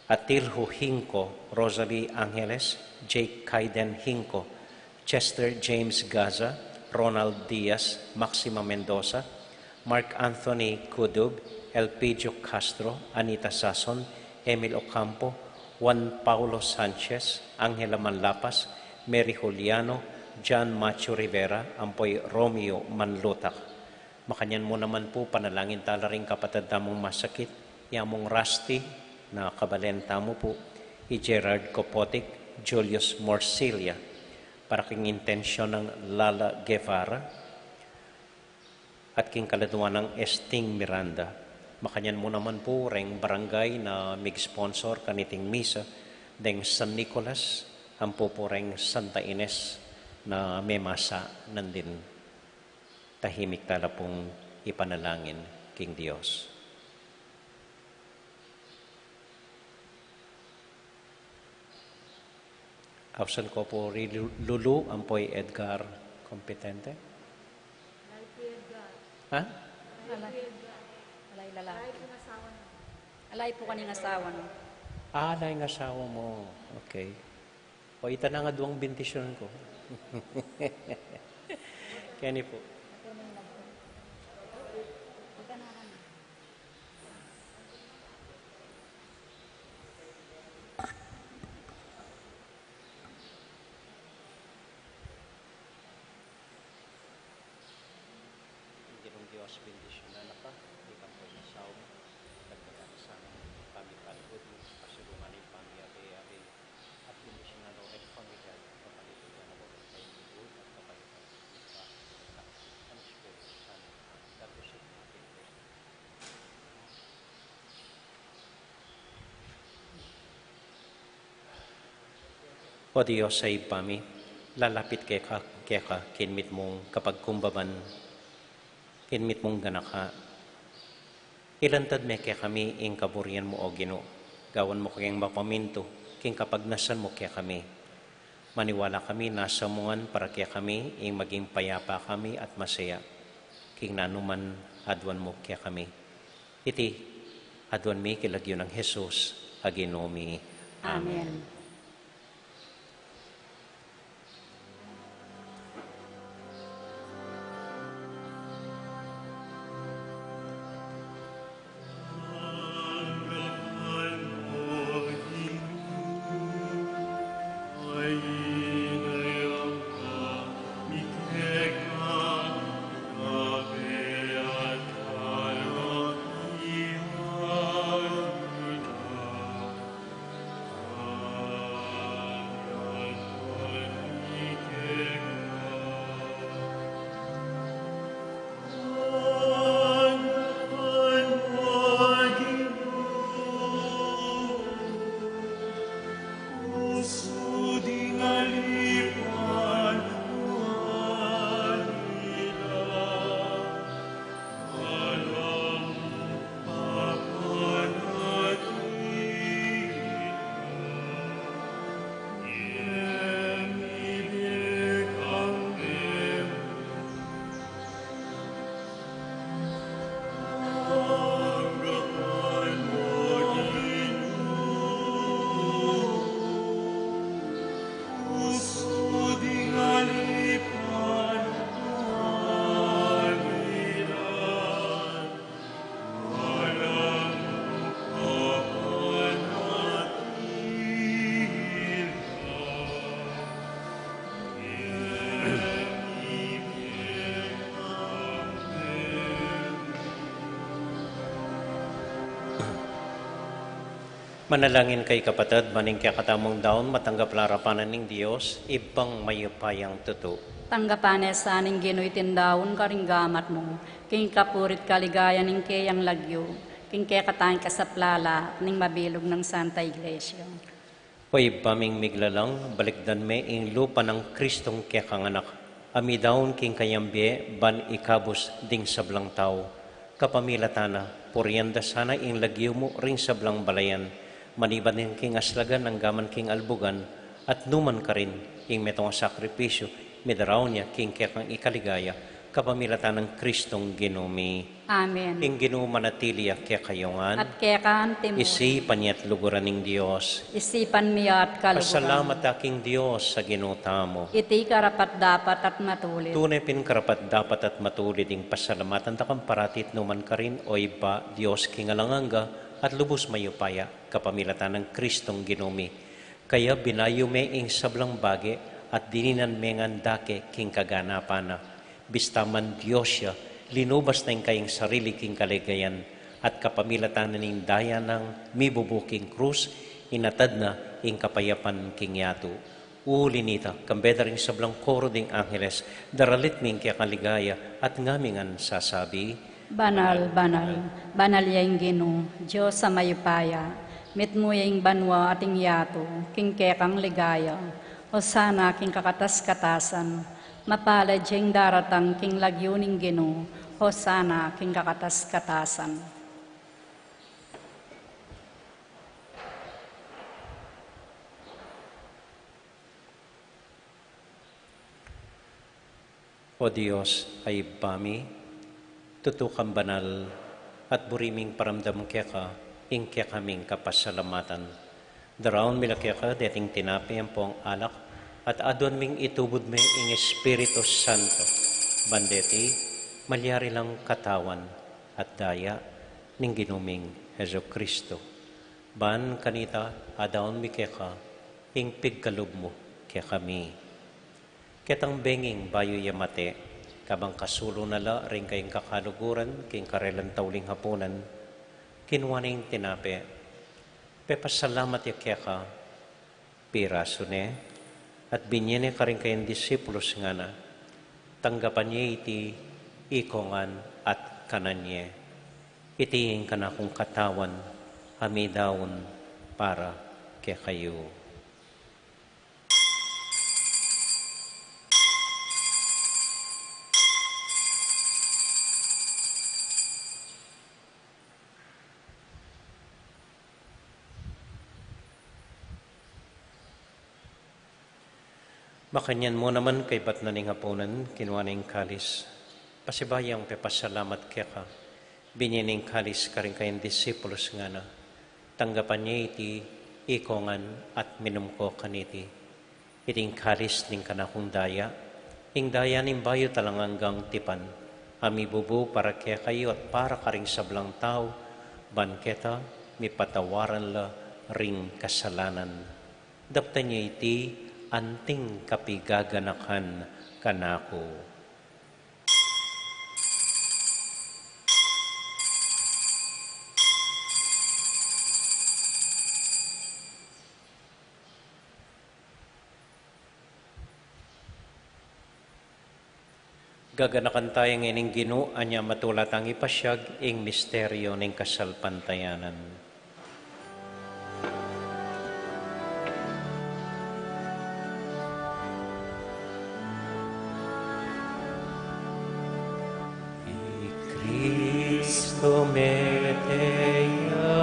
Atilhu Hinco, Rosalie Angeles, Jake Kaiden Hinco, Chester James Gaza, Ronald Diaz, Maxima Mendoza, Mark Anthony Cudug, Elpidio Castro, Anita Sason, Emil Ocampo, Juan Paulo Sanchez, Angela Manlapas, Mary Juliano, John Macho Rivera, ampo i Romeo Manlutak. Makanyan mu naman pu, panalangin ta la ring kapatad tamung masakit, i Among Rusty, na kabalen tamu pu, i Gerard Kopotic, Julius Morcilia, para king intensyon nang Lala Guevara, at king kaladwa nang Esting Miranda. Makanyan mu naman pu reng barangay na mig-sponsor kaniting misa, deng San Nicolas, ampo pu reng Santa Ines na memasa nandin. Tahimik ta la pung ipanalangin king Dios. Ausan ko pu ri Lu-, Lulu ampo i Edgar Competente. Ha? Alay. Alay, lala. Alay pu kaning asawa na. Ah, ala ing asawa mu. Okay. O, ita na ing aduang bendisyun ku. Keni pu. Ing Ginung Dios bendisyunan na ka, ika't ing asawa mu, dagdagan na sana ing pamipanagud mu, pasulungan ing pamiyabe-yabe, at bendisyunan na rin ing pamilya, kapalibutan na rin ing kaibigan, at kapayapaan na rin ing Espiritu Santo. God bless you. O Dios a Ibpa mi, lalapit keka, keka king mitmung kapagkumbaban, king mitmung ganaka. Ilantad me kekami ing kaburian mu, O Ginu. Gawan mu kaming mapamintu king kapagnasan mu kekami. Maniwala kami nasa mu ngan para kekami ing maging payapa kami at masaya king nanuman aduan mu kekami. Iti aduan mi king lagyu nang Jesus a Ginu mi. Amen. Amen. Manalangin kayu, kapatad, ban ing kekatamung daun matanggap la arapan na ning Dios, Ibpang mayupayang tutu. Tanggapan na sa ning Ginu iting daun karing gamat mu, king kapuri't kaligayan ning keyang lagyu, king kekatang kasaplalan ning mabilug nang Santa Iglesia. O Ibpa ming miglalang, balikdan me ing lupa nang Kristong kekang Anak, a midaun king kayang bie ban ikabus ding sablang tau. Kapamilatan na, purian da sana ing lagyu mu ring sablang balayan, manibat king aslagan anggaman king albugan, at numan karin ing metung a sakripisyu, midaraun ya king kekang ikaligaya, kapamilatan nang Kristong Ginu mi. Amen. Ing Ginu manatili ya kekayu ngan. At keka mu rin. Isipan ya at luguran ing Dios. Isipan mi ya at kaluguran. Pasalamat ta king Dios a Ginu tamu. Iti karapat-dapat at matulid. Tune pin karapat-dapat at matulid ing pasalamatan da kang parati at numan karin, O Ibpa, Dios king alang angga at lubus mayupaya, kapamilatan nang Kristong Ginu mi. Kaya binayu me ing sablang bage at dininan me ngan dake king kaganapan na. Bista man Dios ya, linubas na ing kayang sarili king kaligayan, at kapamilatan na ning daya nang mibubu king krus, inatad na ing kapayapan king yatu. Uli nita, kambe da ring sablang koro ding angeles, daralit mi ing kekang ligaya, at ngami ngan sasabi, Banal, banal, banal ya ing Ginu, Dios a mayupaya, mitmu ya ing banua at ing yatu king kekang ligaya. Hosana king kakatas-katasan. Mapalad ya ing daratang king lagyu ning Ginu. Hosana king kakatas-katasan. O Dios a Ibpa mi, tutu kang banal, at buri ming paramdam keka ing kekaming kapasalamatan. Daraun mi la keka deting tinape ampong alak, at aduan ming itubud me ing Espiritu Santo, ban deti malyari lang katawan at daya ning Ginu ming Jesucristo. Ban kanita, adaun mi keka ing pigkalub mu kekami. Ketang benging bayu ya mate, kabang kasulu na la ring kayang kakaluguran king karelang tauling hapunan, kinua ne ing tinape, pepasalamat ya keka, pirasu ne, at binye ne karing kayang disipulus, ngana, tanggapan ye iti ikongan at kanan ye. Iti ing kanakung katawan a midaun para kekayu. Makanyan mu naman kaybat na ning hapunan, kinua ne ing kalis, pasibayu yang pepasalamat keka, binye ne ing kalis karing kayang disipulus, ngana, tanggapan ye iti ikongan at minum ko kaniti. Iti ing kalis ning kanakung daya, ing daya ning bayu at alang anggang tipan, a mibubu para kekayu at para karing sablang tau, ban keta mipatawaran la ring kasalanan. Daptan ye iti anting kapigaganakan kanaku. Gaganakan taya ngening Ginu, anya matula tang ipasiag ing misteryu ning kasalpantayanan. I Kristu mete ya,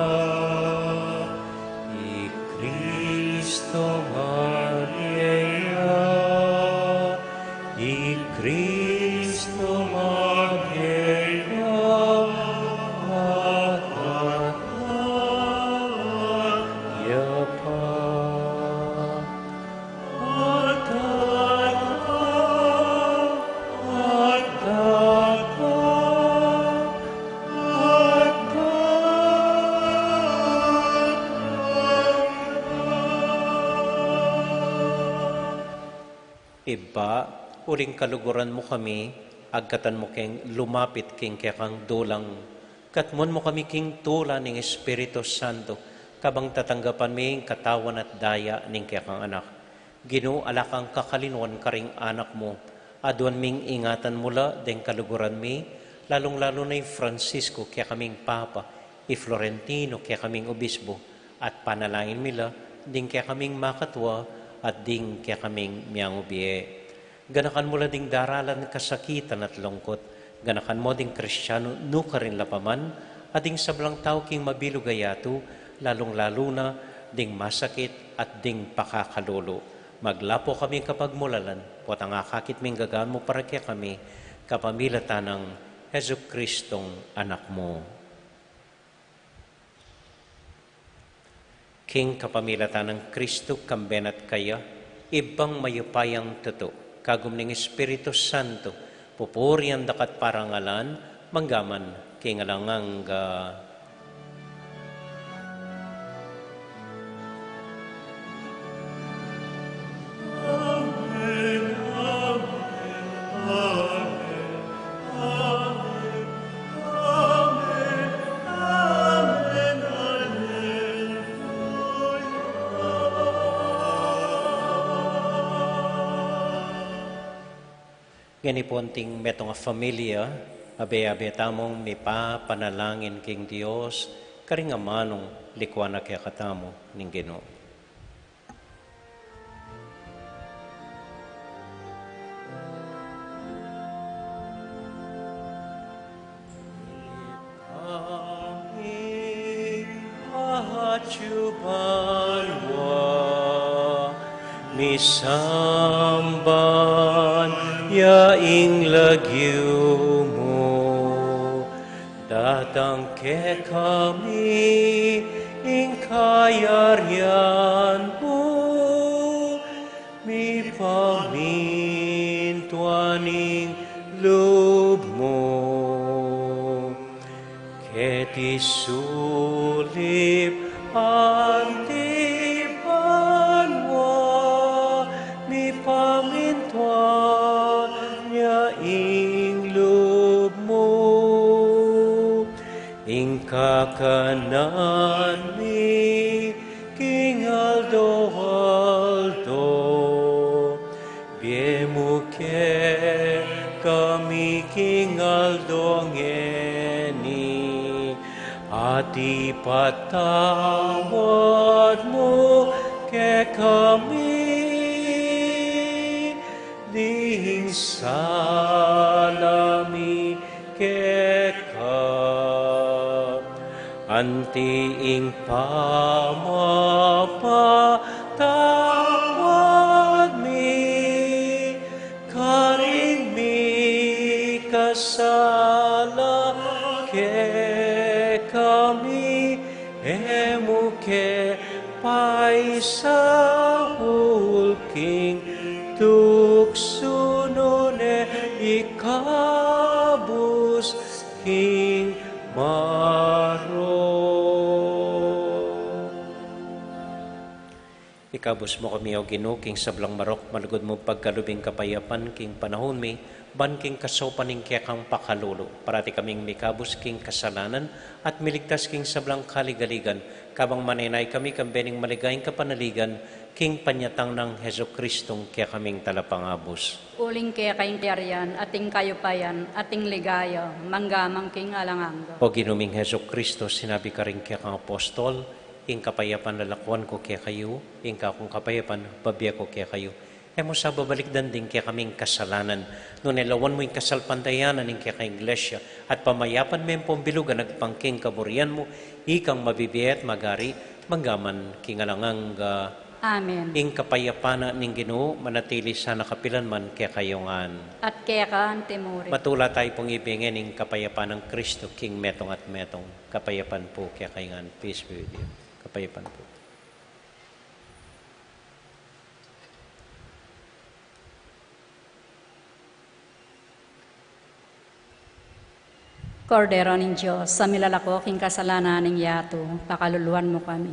i Kristu magye ya, i Kristu magye ya, at atawag ya pa. Ibpa, uling kaluguran mu kami, agkatan mu keng lumapit king kekang dulang, katmuan mu kami king tula ning Espiritu Santo, kabang tatanggapan mi ing katawan at daya ning kekang Anak. Ginu, ala kang kakalinuan karing anak mu. Aduan ming ingatan mu la deng kaluguran mi, lalung-lalu na i Francisco, kekaming Papa, i Florentino, kekaming Obispo, at panalangin mi la ding kekaming makatua at ding kekaming miangubie. Ganakan mu la ding daralan kasakitan at lungkut. Ganakan mu ding Kristianu nukarin la pa man, at ding sablang tau king mabilug a yatu, lalung-lalu na ding masakit at ding pakakalulu. Maglapo kaming kapagmulalan, potang akakit ming gagaan mu para kekami, kapamilatan nang Jesucristong Anak mu. King kapamilatan nang Kristu, kambe na at kaya, Ibpang mayupayang tutu, kagum ning Espiritu Santo, pupurian da ka at parangalan, mangga man king alang angga. Ngeni pu, anting metung a familia, abe-abe tamung mipapanalangin king Dios, karing amanung likuan na kekatamu ning Ginu. Atyu banua, misamban ya ing lagyu mu, datang kekami ing kayarian mu, mipamintuan ing lub mu. Keti sulip anti banua, mipamintuan ya ing lub mu. Ing kakanan mi king aldo-aldo, ibie mu kekami king aldo ngeni, at ipatawad mu kekami ding sala mi keka, anti ing pamapatawad mi karing mikasala kekami, e mu ke paisaul king tuksu, nune ikabus king marok. Ikabus mu kami, O Ginu, king sablang marok, malugud mung pagkalub ing kapayapan king panaun mi, ban king kasaupan ning kekang pakalulu, parati kaming mikabus king kasalanan at miligtas king sablang kaligaligan, kabang manenaya kami kambe ning maligayang kapanaligan king panyatang nang Jesucristong kekaming Talapangabus. Uling keka ing kayarian, at ing kayupayan, at ing ligaya, mangga man king alang angga. O Ginu ming Jesucristo, sinabi karing kekang apostol, ing kapayapan lalakuan ku kekayu, ing kakung kapayapan bibie ku kekayu. E mu sa babalikdan ding kekaming kasalanan, nune lawan mu ing kasalpantayanan ning kekang Iglesia, at pamayapan me ing pambilug a agpang king kaburian mu, ikang mabibie at magari, mangga man king alang angga. Amen. Ing kapayapan na ning Ginu manatili sana kapilan man kekayu ngan. At keka antimurin. Matula tayu pung ibie ngeni ing kapayapan nang Kristo king metung at metung. Kapayapan pu kekayu ngan. Peace be with you. Kapayapan pu. Kordero ning Dios, a milalako king kasalanan ning yatu, pakaluluan mu kami.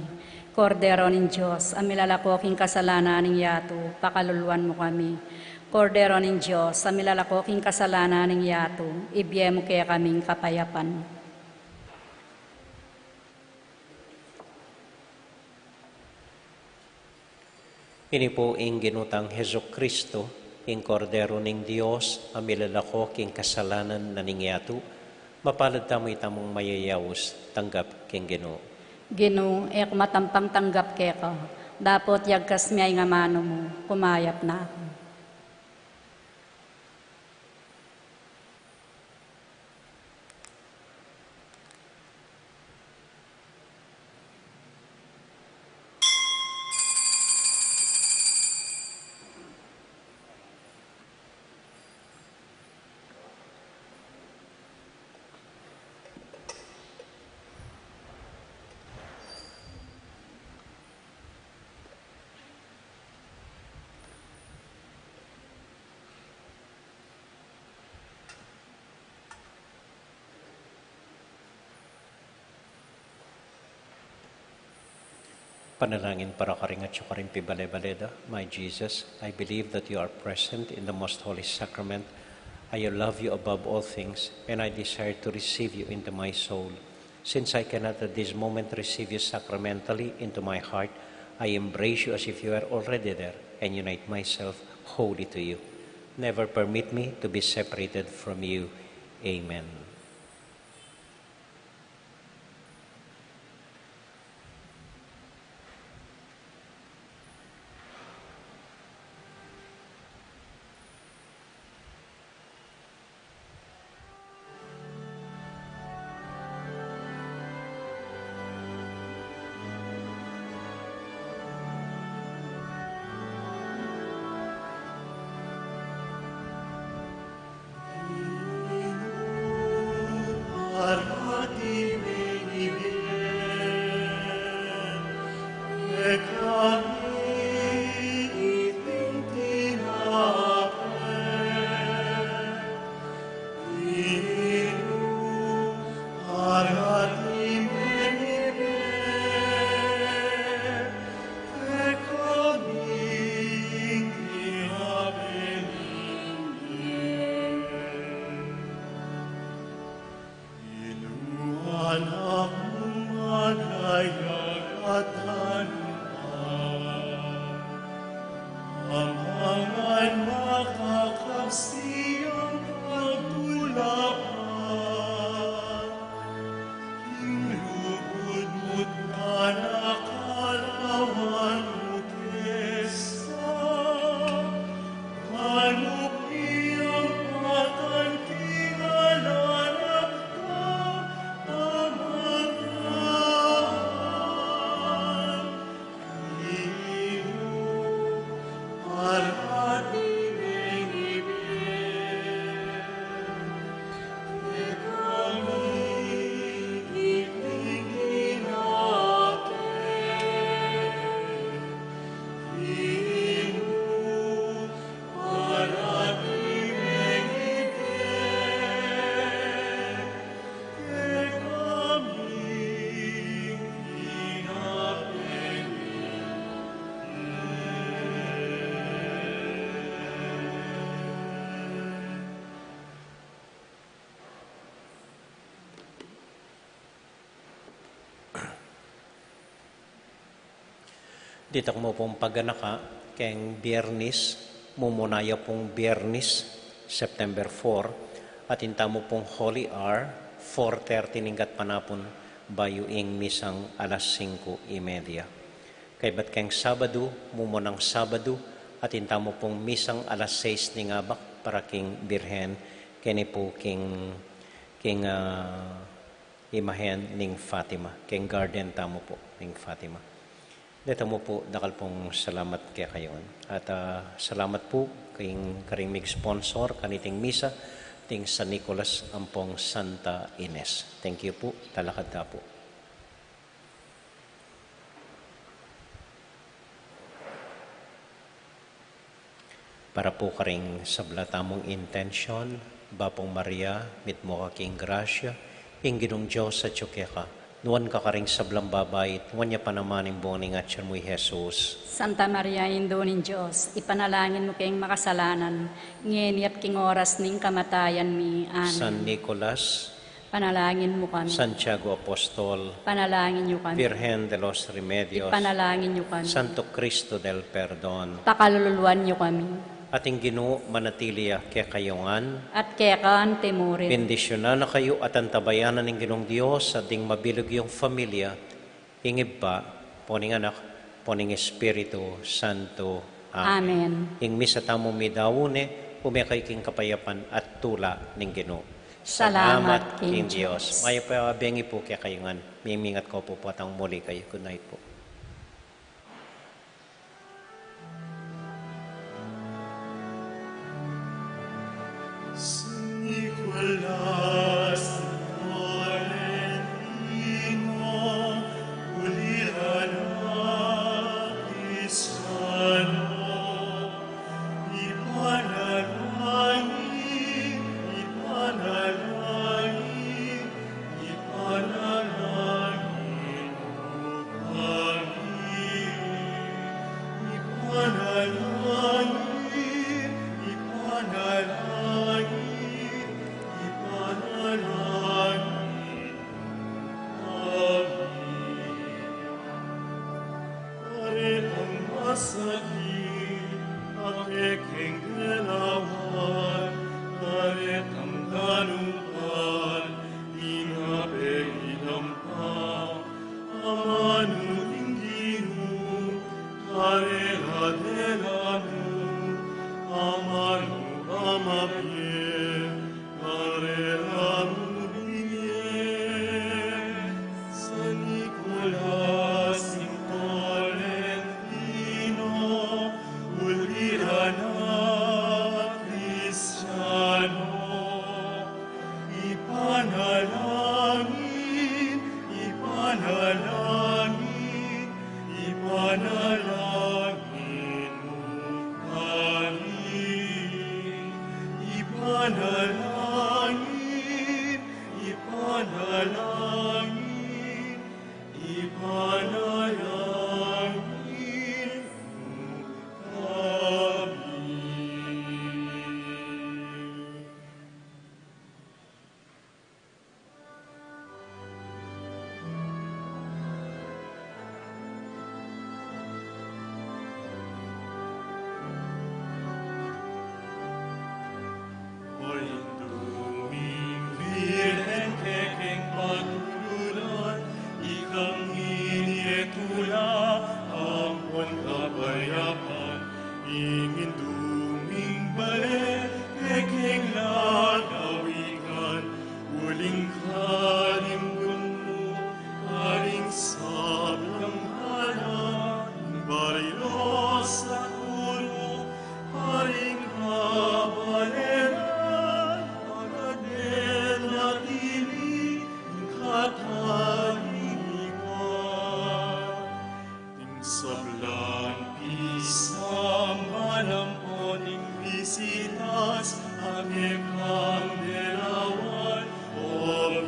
Kordero ning Dios, a milalako king kasalanan ning yatu, pakaluluan mu kami. Kordero ning Dios, a milalako king kasalanan ning yatu, ibie mu kekaming kapayapan. Ini pu ing Ginu tang Jesucristo, ing Kordero ning Dios, a milalako king kasalanan na ning yatu. Mapalad tamu itamung mayayaus tanggap king Ginu. Ginu, e ku matampang tanggap keka, dapot yagkas me ing amanu mu, kumayap na ku. Panalangin para karing atyu karing pibale-bale da. My Jesus, I believe that you are present in the most holy sacrament. I love you above all things, and I desire to receive you into my soul. Since I cannot at this moment receive you sacramentally into my heart, I embrace you as if you were already there and unite myself wholly to you. Never permit me to be separated from you. Amen. Ditak mu pung paganaka keng Biernis, mumuna ya pung Biernis, September four, atin tamu pung Holy Hour, four thirty ning gatpanapun, bayu ing misang alas singku y media. Kaybat keng Sabadu, mumunang Sabadu, atin tamu pung misang alas sais ning abak para king Birhen, keni pu king, king, ah, imahen ning Fatima, keng garden tamu pu ning Fatima. Deta mu pu, dakal pung salamat kekayu ngan. At, ah, salamat pu keng karing mig-sponsor kaniting misa, ding San Nicolas ampong Santa Ines. Thank you pu, talakad ta pu. Para pu karing sabla tamung intensyon, Bapu Maria, mitmu ka king grasya, ing Ginung Dios atyu keka, nuan ka karing sablang babai, nuan ya pa naman ing bunga ning atyan mu i Jesus. Santa Maria, Indu ning Dios, ipanalangin mu keng makasalanan, ngeni at king oras ning kamatayan mi. Amen. San Nicolas, panalangin mu kami. Santiago Apostol, panalangin yu kami. Virgen de los Remedios, ipanalangin yu kami. Santo Cristo del Perdon, pakalulwan yu kami. Ating Ginu manatili ya kekayu ngan. At keka mu rin. Bendisyunan na kayu at antabayanan ning Ginung Dios at ding mabilug yung familia, ing Ibpa, ampo ning Anak, ampo ning Espiritu Santo. Amen. Amen. Ing misa tamu midaun ne, ume kayu king kapayapan at tula ning Ginu. Salamat king Dios. Mayap a bengi pu kekayu ngan. Mimingat ko pu, potang muli kayu. Good night pu. San Nicolas Tolentino, ulidan a Kristiano, ipanalangin, ipanalangin, ipanalangin mu kami. Ipanalangin, ipanalangin, ipanalangin mu kami. Karetang masakit a kekeng kelawan, karetang danupan, ina pe idampa, amanu ning Ginu, karela de la mu, amanu amabie, karela mu bibie. San Nicolas ing Tolentino, ulidan a Kristiano, ipanalangin, ipanalangin, ipanalangin mu kami. Ipanalangin, ipanalangin, ipanalangin mu kami. O Indu ming Virgen, kekeng patulunan, ikang ini e tula ampon kapayapan, ing Indu ming bale, kekeng lalawigan, uling kalimbun mu karing sablang banal, baryo, sakuru, karing kabaleran, agad e natili ing katalingkan. Ding sablang pisamban ampon ding bisitas a kekang delawan, o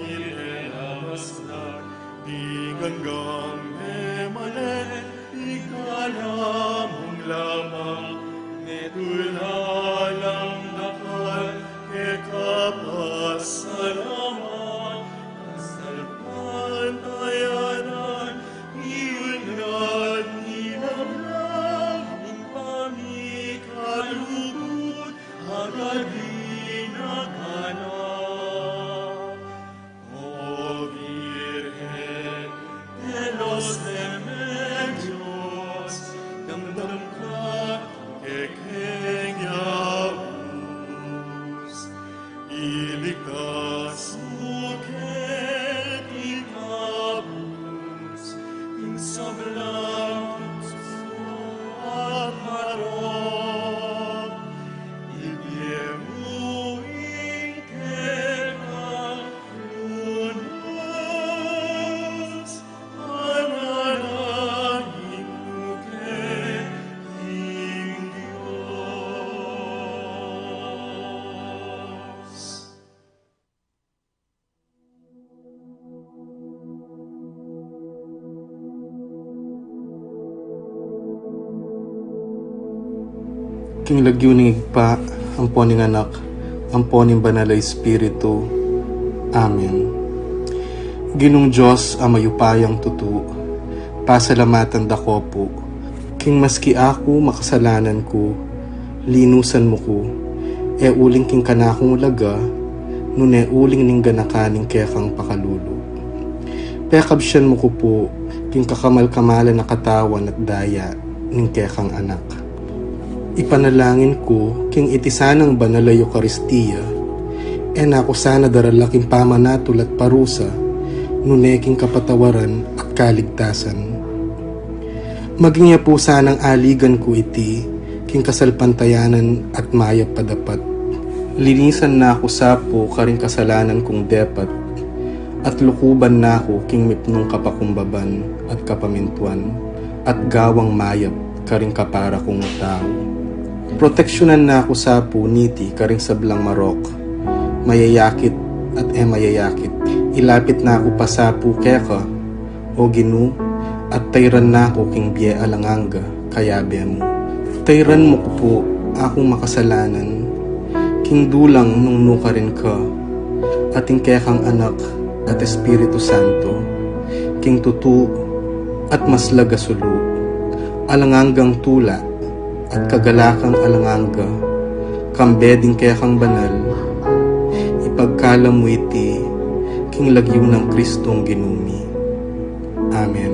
Virgen a maslag, ding anggang memalen, ika lamang, lamang, metulang dakal, keka pasalamat, kasalpantayanan, iunyat, ilang Ilikas mu keti kabus ing sablang tuksu at marok, ibie mu ing kekang lunus, panalangin mu keti king Dios. King lagyu ning Ibpa, ampo ning Anak, ampo ning Banal a Espiritu. Amen. Ginung Dios a mayupayang tutu, pasalamatan da ko pu, king maski aku makasalanan ku, linusan mu ku, e uling king kanakung laga, nune uling ning ganakan ning kekang pakalulu. Pekabsian mu ku pu king kakamal-kamalan a katawan at daya ning kekang Anak. Ipanalangin ku king iti sanang banal a Eukaristia, e na ku sana darala king pamanatul at parusa, nune king kapatawaran at kaligtasan. Maging ya pu sanang aligan ku iti king kasalpantayanan at mayap a dapat. Linisan na ku sa pu karing kasalanan kung depat, at lukuban na ku king mipnung kapakumbaban at kapamintuan, at gawang mayap karing kapara kung tau. Proteksyunan na ku sa pu niti karing sablang marok, mayayakit at e mayayakit. Ilapit na ku pa sa pu keka, O Ginu, at tayran na ku king bie alang angga, kayabe mu. Tayran mu ku pu akung makasalanan, king dulang nung nukarin ka, at ing kekang Anak at Espiritu Santo, king tutu at maslag a sulu, alang anggang tula, at kagalakan alang angga, kambe ding kekang banal, ipagkalub mu iti king lagyu nang Kristong Ginu mi. Amen.